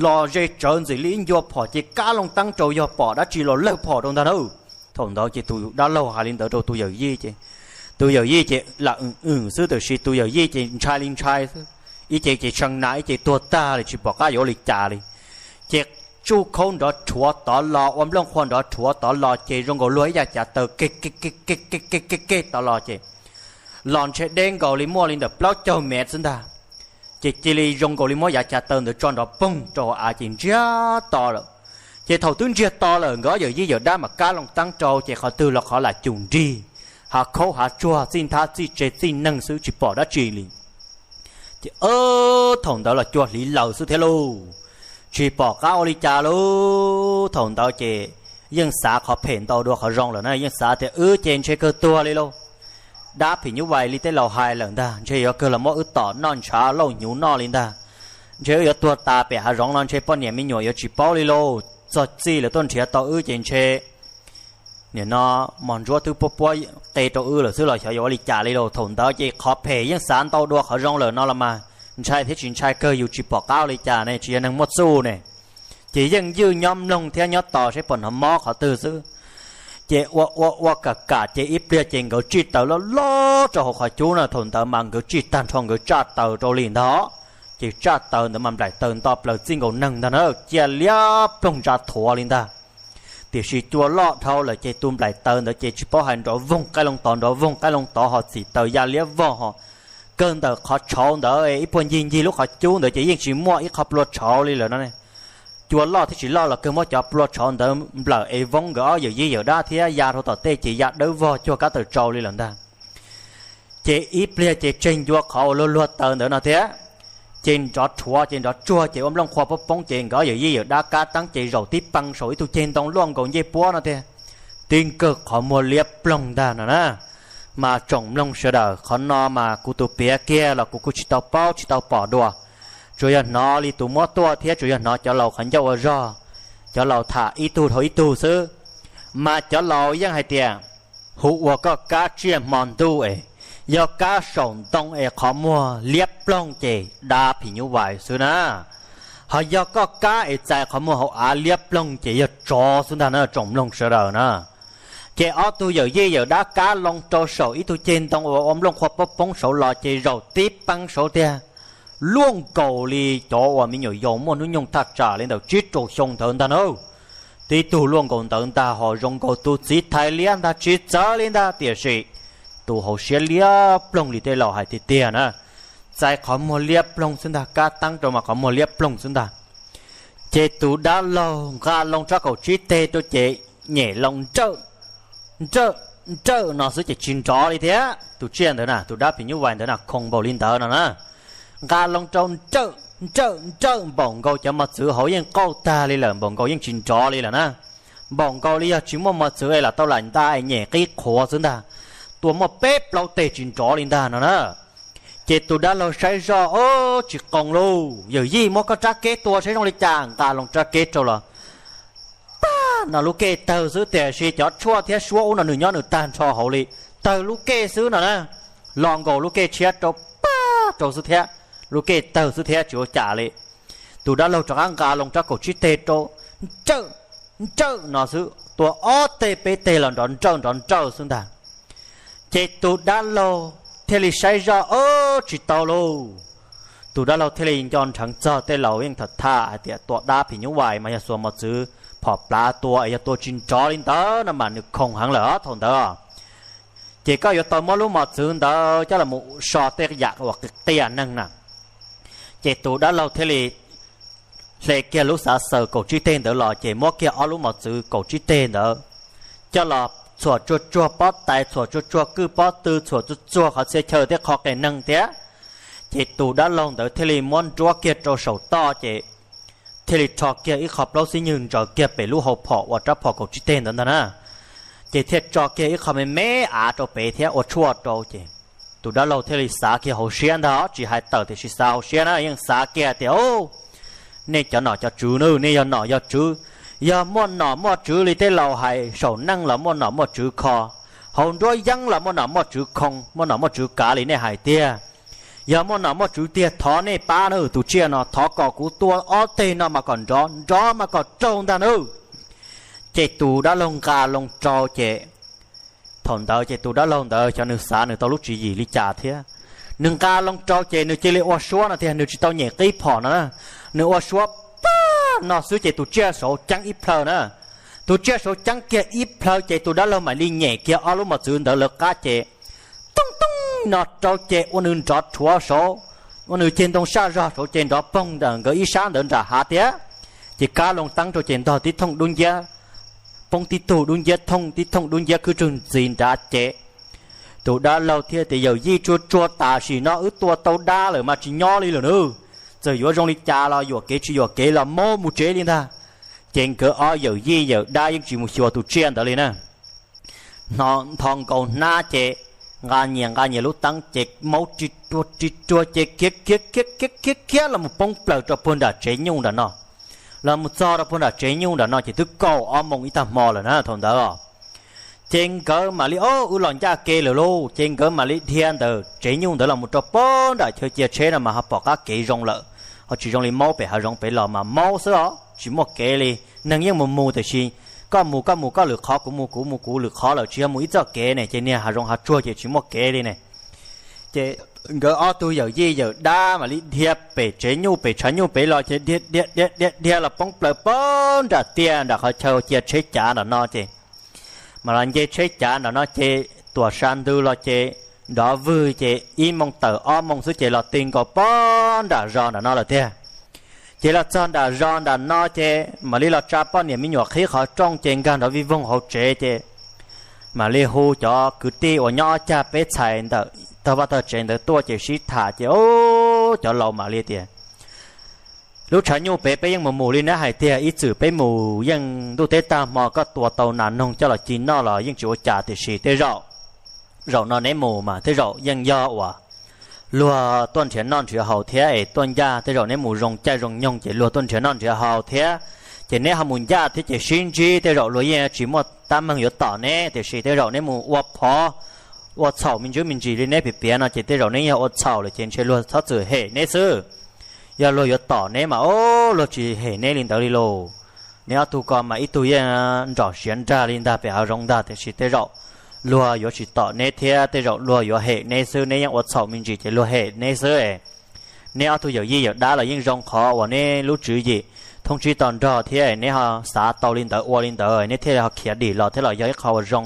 los ze tsawv ntxim li ib ncua phom ces kab loo teeb rau yog pom dab tsi los lawg phom rau ntag na. Thaum ntawd ces tus dab laug hais li ntawd rau tus yawm yij ces tus yawm yij ces lam wm wm xwb tiam sis tus yawm yij ces ntshai li ntshai xwb. Ib ce ces tshee nas ib ce tuag tag li tsis pom qab yuav ua li cas li. Ces tsuj khaub nrov rhuav tod los, ua nplooj qhua nrov rhuav tod los ces zoo nkaus luag ib yav cav taws ke ke ke ke ke ke ke tod los ces los ntshe deb nkaus li muaj li ntawm plaub caug mev xwb ntag. Ces cia li zoo nkaus li muab yav cav taws ntawd tso nrov poog rau hauv av ces ntsiag to lawm. Ces thaum twb ntsiag to lawm nkawd ob yawm yij yawm dab mam kab loo teeb rau ces qhov twg los qhov lam cum nrig, hav khaub hav tsuag txij nthab txij tse txij neeg xwb tsis pom dab tsi li. Ces thaum ntawd los cua hliv laws xwb thiab lauj, tsis pom qab ua li cas lauj. Thaum ntawd ces yeej xav qhov phem ntau dua qhov zoo lawm na, yeej xav tias wb ces ntshe kawg tuag li lauj. Dab phim nyuj vais li tej laus hais lawm ntag, ntshe yuav kawg los muab wb tom noj ntshav lauj hnyuv noj li ntag. Ntshe wb yuav tuag tas pem hav zoov no ntshe poj niam me nyuam yuav tsis paub li lauj, txog txij lawv tuaj nrhiav tau wb ces ntshe nim no mos ntsuab twb puab puab qe rau wb lawm xwb los xyov yuav ua li cas li lauj. Thaum ntawd ces qhov phem yeej xav ntau dua qhov zoo lawm no los mas ntshai thiab tsis ntshai kawg yus tsis pom qab ua li cas ne, tsis yog neeg muaj txuj ne. Ces yeej ywj nyob mloog thiab nyob tos saib puas hnov mob qhov twg xwb. Ces ua ua ua kam kam ces ib pliag ces nkawd tsij taws loj loj rau hauv qhov cub na, thaum ntawd mas nkawd tsij tag nrho nkawd tsaj taws rau li ntag. Ces tsaj taws ntawd mas nplaim taws nto plaws txij nkaus neeg ntag na, cia liab ploog ntsa thuav li ntag. Tiam sis cua loj dhau lawm ces tus nplaim taws ntawd ces tsis paub hais nrov voog qaij loo tod nrov voog qaij loo tod ho txim taws ya liab vog ho. Kawg ntawm qhov tshauv ntawd ib puag ncig ncig lub qhov cub ntawd ces yeej tsis muaj ib qho plua tshauv li lawm no. Cua loj thiab tsis loj los kawg muab cov plua tshauv ntawd nplawm es voob nkawd ob yawm yij yawm dab thiab ya rau tom tej ces ya dawb vog cuag kab taws tsau li lawm ntag. Ces ib pliag ces tseg ncua qhov uas luag luag taws ntawd no thiab. Ces nrov rhuav ces nrov tsuag ces ua nplooj qhua poob poob ces nkawd ob yawm yij yawm dab kab teeb ces zaum tib pee saum ib tug ceg ntoo luaj nkaus ncej puab no tiag. Tib nkawg qhov muag liab ploog ntag no na. Mas tsoom mloog sawv daws, qhov no mas kuv tus piav kiag los kuv kuj tsis tau paub tsis tau pom dua. Tsuas yog hnov li tus muab tuaj thiab tsuas yog hnov cov laus qhov ncauj ua zog, cov laus tham ib tug dhau ib tug xwb. Mas cov laus yeej hais tias hu ua koj kab tsiaj hmo ntuj es, yog kab saum ntoo es qhov muag liab ploog ces dab phim nyuj vais xwb na. Ho yog koj kab es txais qhov muag hauv av liab ploog ces yog tsov xwb ntag na tsoom mloog sawv daws na. Ces ob tug yawm yij yawm dab kab loo rau saum ib tug ceg ntoo uas ua nplooj qhua poob poob saud los ces zaum tib pee saud tiag. Luaj nkaus li cov uas me nyuam yaus muaj hnub nyoog thaj tsam li ntawm tsib rau xyoo ntawd ntag na. Tib tug luaj nkaus ntawd ntag ho zoo nkaus tus txiv thais liab ntag tsis txawv li ntag tiam sis tus hauv siab liab ploog li tej laus hais tiag tiag na. Txais qhov muag liab ploog xwb ntag, kab teeb rau mas qhov muag liab ploog xwb ntag. Ces tus dab laug nqa loo rab kaum tsib teg rau ces nyem loo nrawj nrawj nrawj no xwb ces tsis nrov li thiab. Tus tsiaj ntawd na, tus dab phim nyuj vais ntawd na khoo npaum li ntawd no na. Nqa loo rau nrawj nrawj nrawj npaum nkaus cov mos txwv hauv yeej qauj tag li lawm, npaum nkaus yeej tsis nrov li lawm na. Npaum nkaus li yog tsis muaj mos txwv es lam tau lam nta es nyem qib qhuav xwb ntag. Tua muaj peb plaub teg tsis nrov li ntag no na. Ces tus dab laug saib zoj, o, tsis qoo lauj, yawm yij muab koj rab keb tua saib zoo li cas, nqa loo rab keb rau los pab no lub kej tawg xwb tiam sis cov tshuaj thiab suab ub no nws nyob nws tag nrho hauv li, tawg lub kej xwb no na. Los nkaus lub kej tshiab rau pab rau xwb thiab, lub kej tawg xwb thiab tsis ua cas li. Tus dab laug rov qab nqa loo rab kaum tsib teg rau, nrawj nrawj no xwb, tua ob teg peb teg los nrov nrawj nrov nrawj xwb ntag. Ces tus dab laug thiaj li saib zoj, o, tsis tau lauj. Tus dab laug thiaj li nco nrheev txog tej laus yeej tham tham hais tias tua dab phim nyuj vais mas yog xuas mos txwv phom plav tua es yog tua tsis nrov li ntawd no mas nws khoom heev lawm thaum ntawd. Ces koj yuav tau muab lub mos txwv ntawd coj los so tej yam uas qias neeg na. Ces tus dab laug thiaj li hle kiag lub xav xaws kaum tsib teg ntawd los ces muab kiag ob lub mos txwv kaum tsib teg ntawd coj los txhuam tsuag tsuag pob tais, txhuam tsuag tsuag kwj pob tw, txhuam tsuag tsuag qhov txhia chaw tej qho qias neeg thiab. Ces tus dab laug ntawd thiaj li muab nruab kiag rau saum toj ces thiaj li rho kiag ib qho plaub xib nyws ntsaws kiag pem lub hau phom uas rab phom kaum tsib teg ntawd ntag na. Ces thiaj tso kiag ib qho me me av rau pem thiab ua tshuaj rau ces tus dab laug thiaj li xav kiag hauv siab ntag, tsis hais tawm tiam sis xav hauv siab na, yeej xav kiag tias, nej cov nom cov tswv na, nej yog nom yog tswv, yog muaj nom muaj tswv li tej laus hais, saum neej los muaj nom muaj tswv kho, hauv nruab yeeb los muaj nom muaj tswv khoo, muaj nom muaj tswv kav li nej hais tiag. Yog muaj nom muaj tswv tiag thov nej pab na, tus tsiaj no thov kom kuv tua ob teg no mas kom nrov, nrov mas kom raug ntag na. Ces tus dab laug nqa loo rau ces thaum ntawd ces tus dab laug ntawd xyov nws xav nws tau lub tswv yim li cas thiab, nws nqa loo rau ces nws cia li ua suab no tiag, nws tsis tau nyem qib phom no na. Nws ua suab pab no xwb ces tus tsiaj saud ceeb ib plhaw na. Tus tsiaj saud ceeb kiag ib plhaw ces tus dab laug mam li nyem kiag ob lub mos txwv ntawd lawv qab ces tooj tooj no rau ces ua nws nrov rhuav saud, ua nws ceg ntoo saj zog saud ces nrov poog ntawm nkawd ib sab ntawd nram hav thiab. Ces kab loo teeb rau ces ntog tib thooj dub nciab, poob tib tug dub nciab thooj tib thooj dub nciab khwb tsawg ntxiv nrad ces tus dab laug thiaj tias, yawm yij, tsuag tsuag tam sim no wb tua tau dab lawm mas tsis nyob li lawm nawb. Txawm yuav zoo li cas los yuam kev tsis yuam kev los maub mus tsev li ntag. Ces nkawd ob yawm yij yawm dab yeej tsis mus xyuas tus tsiaj ntawd li na. Nthos nkaus hnab ces nqa nyias nqa nyias lub teeb ces maub ri ruag ri ruag ces khiav khiav khiav khiav khiav los mus poob plaws rau puag nram tsev nyuj nram no. Los mus txog rau puag nram tsev nyuj nram no ces twb kaum ob moos ib tag hmo lawm na thaum ntawd. Ces nkawd mam li, o, wb los ncaj kev lawm lauj, ces nkawd mam li dhia ntawm tsev nyuj ntawd los mus rau puag nram chaw cia tsheb no mas ho pom qab kev zoo lawm, ho tsis zoo li maub pem hav zoov pem los mas maub xwb os, tsis muaj kev li. Neeg yeej mus mus tiam sis koj mus koj mus koj lwm qhov, kuv mus kuv mus kuv lwm qhov lawm, tsis yog mus ib txoj kev ne, ces niag hav zoov hav tsuag ces tsis muaj kev li ne. Ces nkawd ob tug yawm yij yawm dab mam li dhia pem tsev nyuj pem tshav nyuj pem los ces dhia dhia dhia dhia los poob plaws puag nram tiaj nram qhov chaw cia tsheb cav nram no ces mam los nce tsheb cav nram no ces tuam sa ntws los ces nrov vwg ces ib moos tawm ob moos xwb ces los ti nkaus puag nram zos nram no lawm tiag. Ces los txog nram zos nram no ces mam li los tsa poj niam me nyuam qhib qhov rooj ces nkag nrov vij voog hauv tsev ces mam li hu cov kwv tij uas nyob ob cag peb txhais ntawm tog vaj tog tsev ntawd tuaj ces sib tham ces, o, cov laus mam li tias, lub tshav nyuj pem peb yeej mus mus li neb hais tiag, ib txwm peb mus yeej ntuj teb tag hmo koj tua tau nas noog coj los ci noj los yeej tsis ua cas, tiam sis tej zaum zaum no neb mus mas tej zaum yeej yog uas luag tuaj nrhiav noj nrhiav haus thiab es tuaj ncaj, tej zaum neb mus zoo caij zoo nyoog ces luag tuaj nrhiav noj nrhiav haus thiab, ces neb ho mus ncaj thiab ces sib ntsib tej zaum luag yeej tsis muaj tab meeg yuav tom neb, tiam sis tej zaum neb mus ua phov ua txhaum me ntsis me ntsis li neb piav piav no ces tej zaum neb yog ua txhaum lawm ces ntshe luag txhob txwm hem neb xwb. Yog luag yuav tom neb mas, o, luag tsis hem neb li ntawd li lauj. Neb ob tug ko mas ib tug yeej nrom siav nrag li ntag pem hav zoov ntag, tiam sis tej zaum luag yuav tsis tom neb thiab tej zaum luag yuav hem neb xwb, neb yeej ua txhaum me ntsis ces luag hem neb xwb. Neb ob tug yawm yij yawm dab los yeej zoo qhov uas neb lub tswv yim thoob tsib to nrog thiab neb ho xav tau li ntawd ua li ntawd neb thiaj li ho khiav dim los thiab los yog ib qho uas zoo.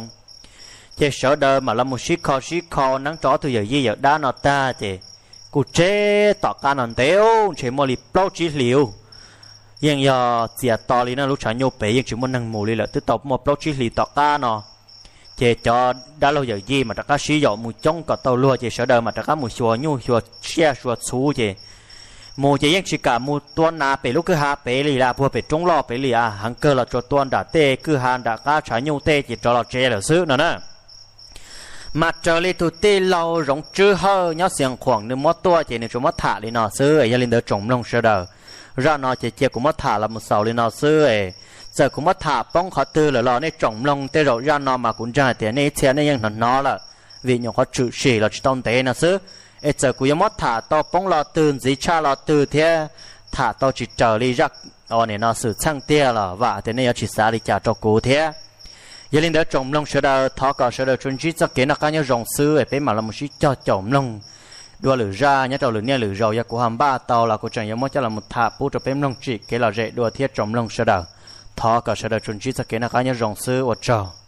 Ces sawv daws mam los mus sib kho sib kho neeb rau ob tug yawm yij yawm dab no tag ces kuj tseg tom qab no ntev, ntshe muaj li plaub tsib hlis, yeej yog txias to li no lub tshav nyuj pem yeej tsis muaj neeg mus li lawm, twb tau muaj plaub tsib hlis tom qab no. Ces cov dab laug yawm yij mas rov qab sib yaum mus coob kom tau luag ces sawv daws mas rov qab mus xyuas nyuj xyuas tsiaj xyuas txhuv ces mus ces yeej tsis kam mus tua nas pem lub kwj ha pem li, puag pem roob loj pem li, heev kawg los tsuas tua nram tej kwj ha nram qab tshav nyuj tej ces rov los tsev lawm xwb no na. Mas raws li tus tij laug Zoov Tswb Hawj nyob Xias Khuam nws muab tuaj ces nws tsuas muab tham li no xwb. Yog li ntawd tsoom mloog sawv daws, zaj no ces cia kuv muab tham los mus xaus li no xwb. Txawm kuv muab tham poob qhov twg lawm los nej tsoom mloog tej zaum zaj no mas kuv ntseeg hais tias nej ib txhia nej yeej hnov hnov lawm, vim nyuam qhuav tshwm sim los tsis tau ntev no xwb. Es txawm kuv yuav muab tham tau poob lo twg ntxiv tshaj lo twg thiab tham tau tsis raws li zaj no xwm txheej tiag los vam tias nej yuav tsis xav li cas rau kuv thiab. Yog li ntawd tsoom mloog sawv daws, thov kom sawv daws tsuas ntsib txoj kev noj qab nyob zoo xwb es peb mam los mus sib cog caum mloog dua lwm zaj nyob rau lwm niaj lwm zaus. Yog kuv ho npaj tau los kuv tseem yuav muab coj los mus tham pub rau peb mloog tsim kev lom zem dua thiab tsoom mloog sawv daws. Thov kom sawv daws tsuas ntsib txoj kev noj qab nyob zoo xwb, ua tsaug.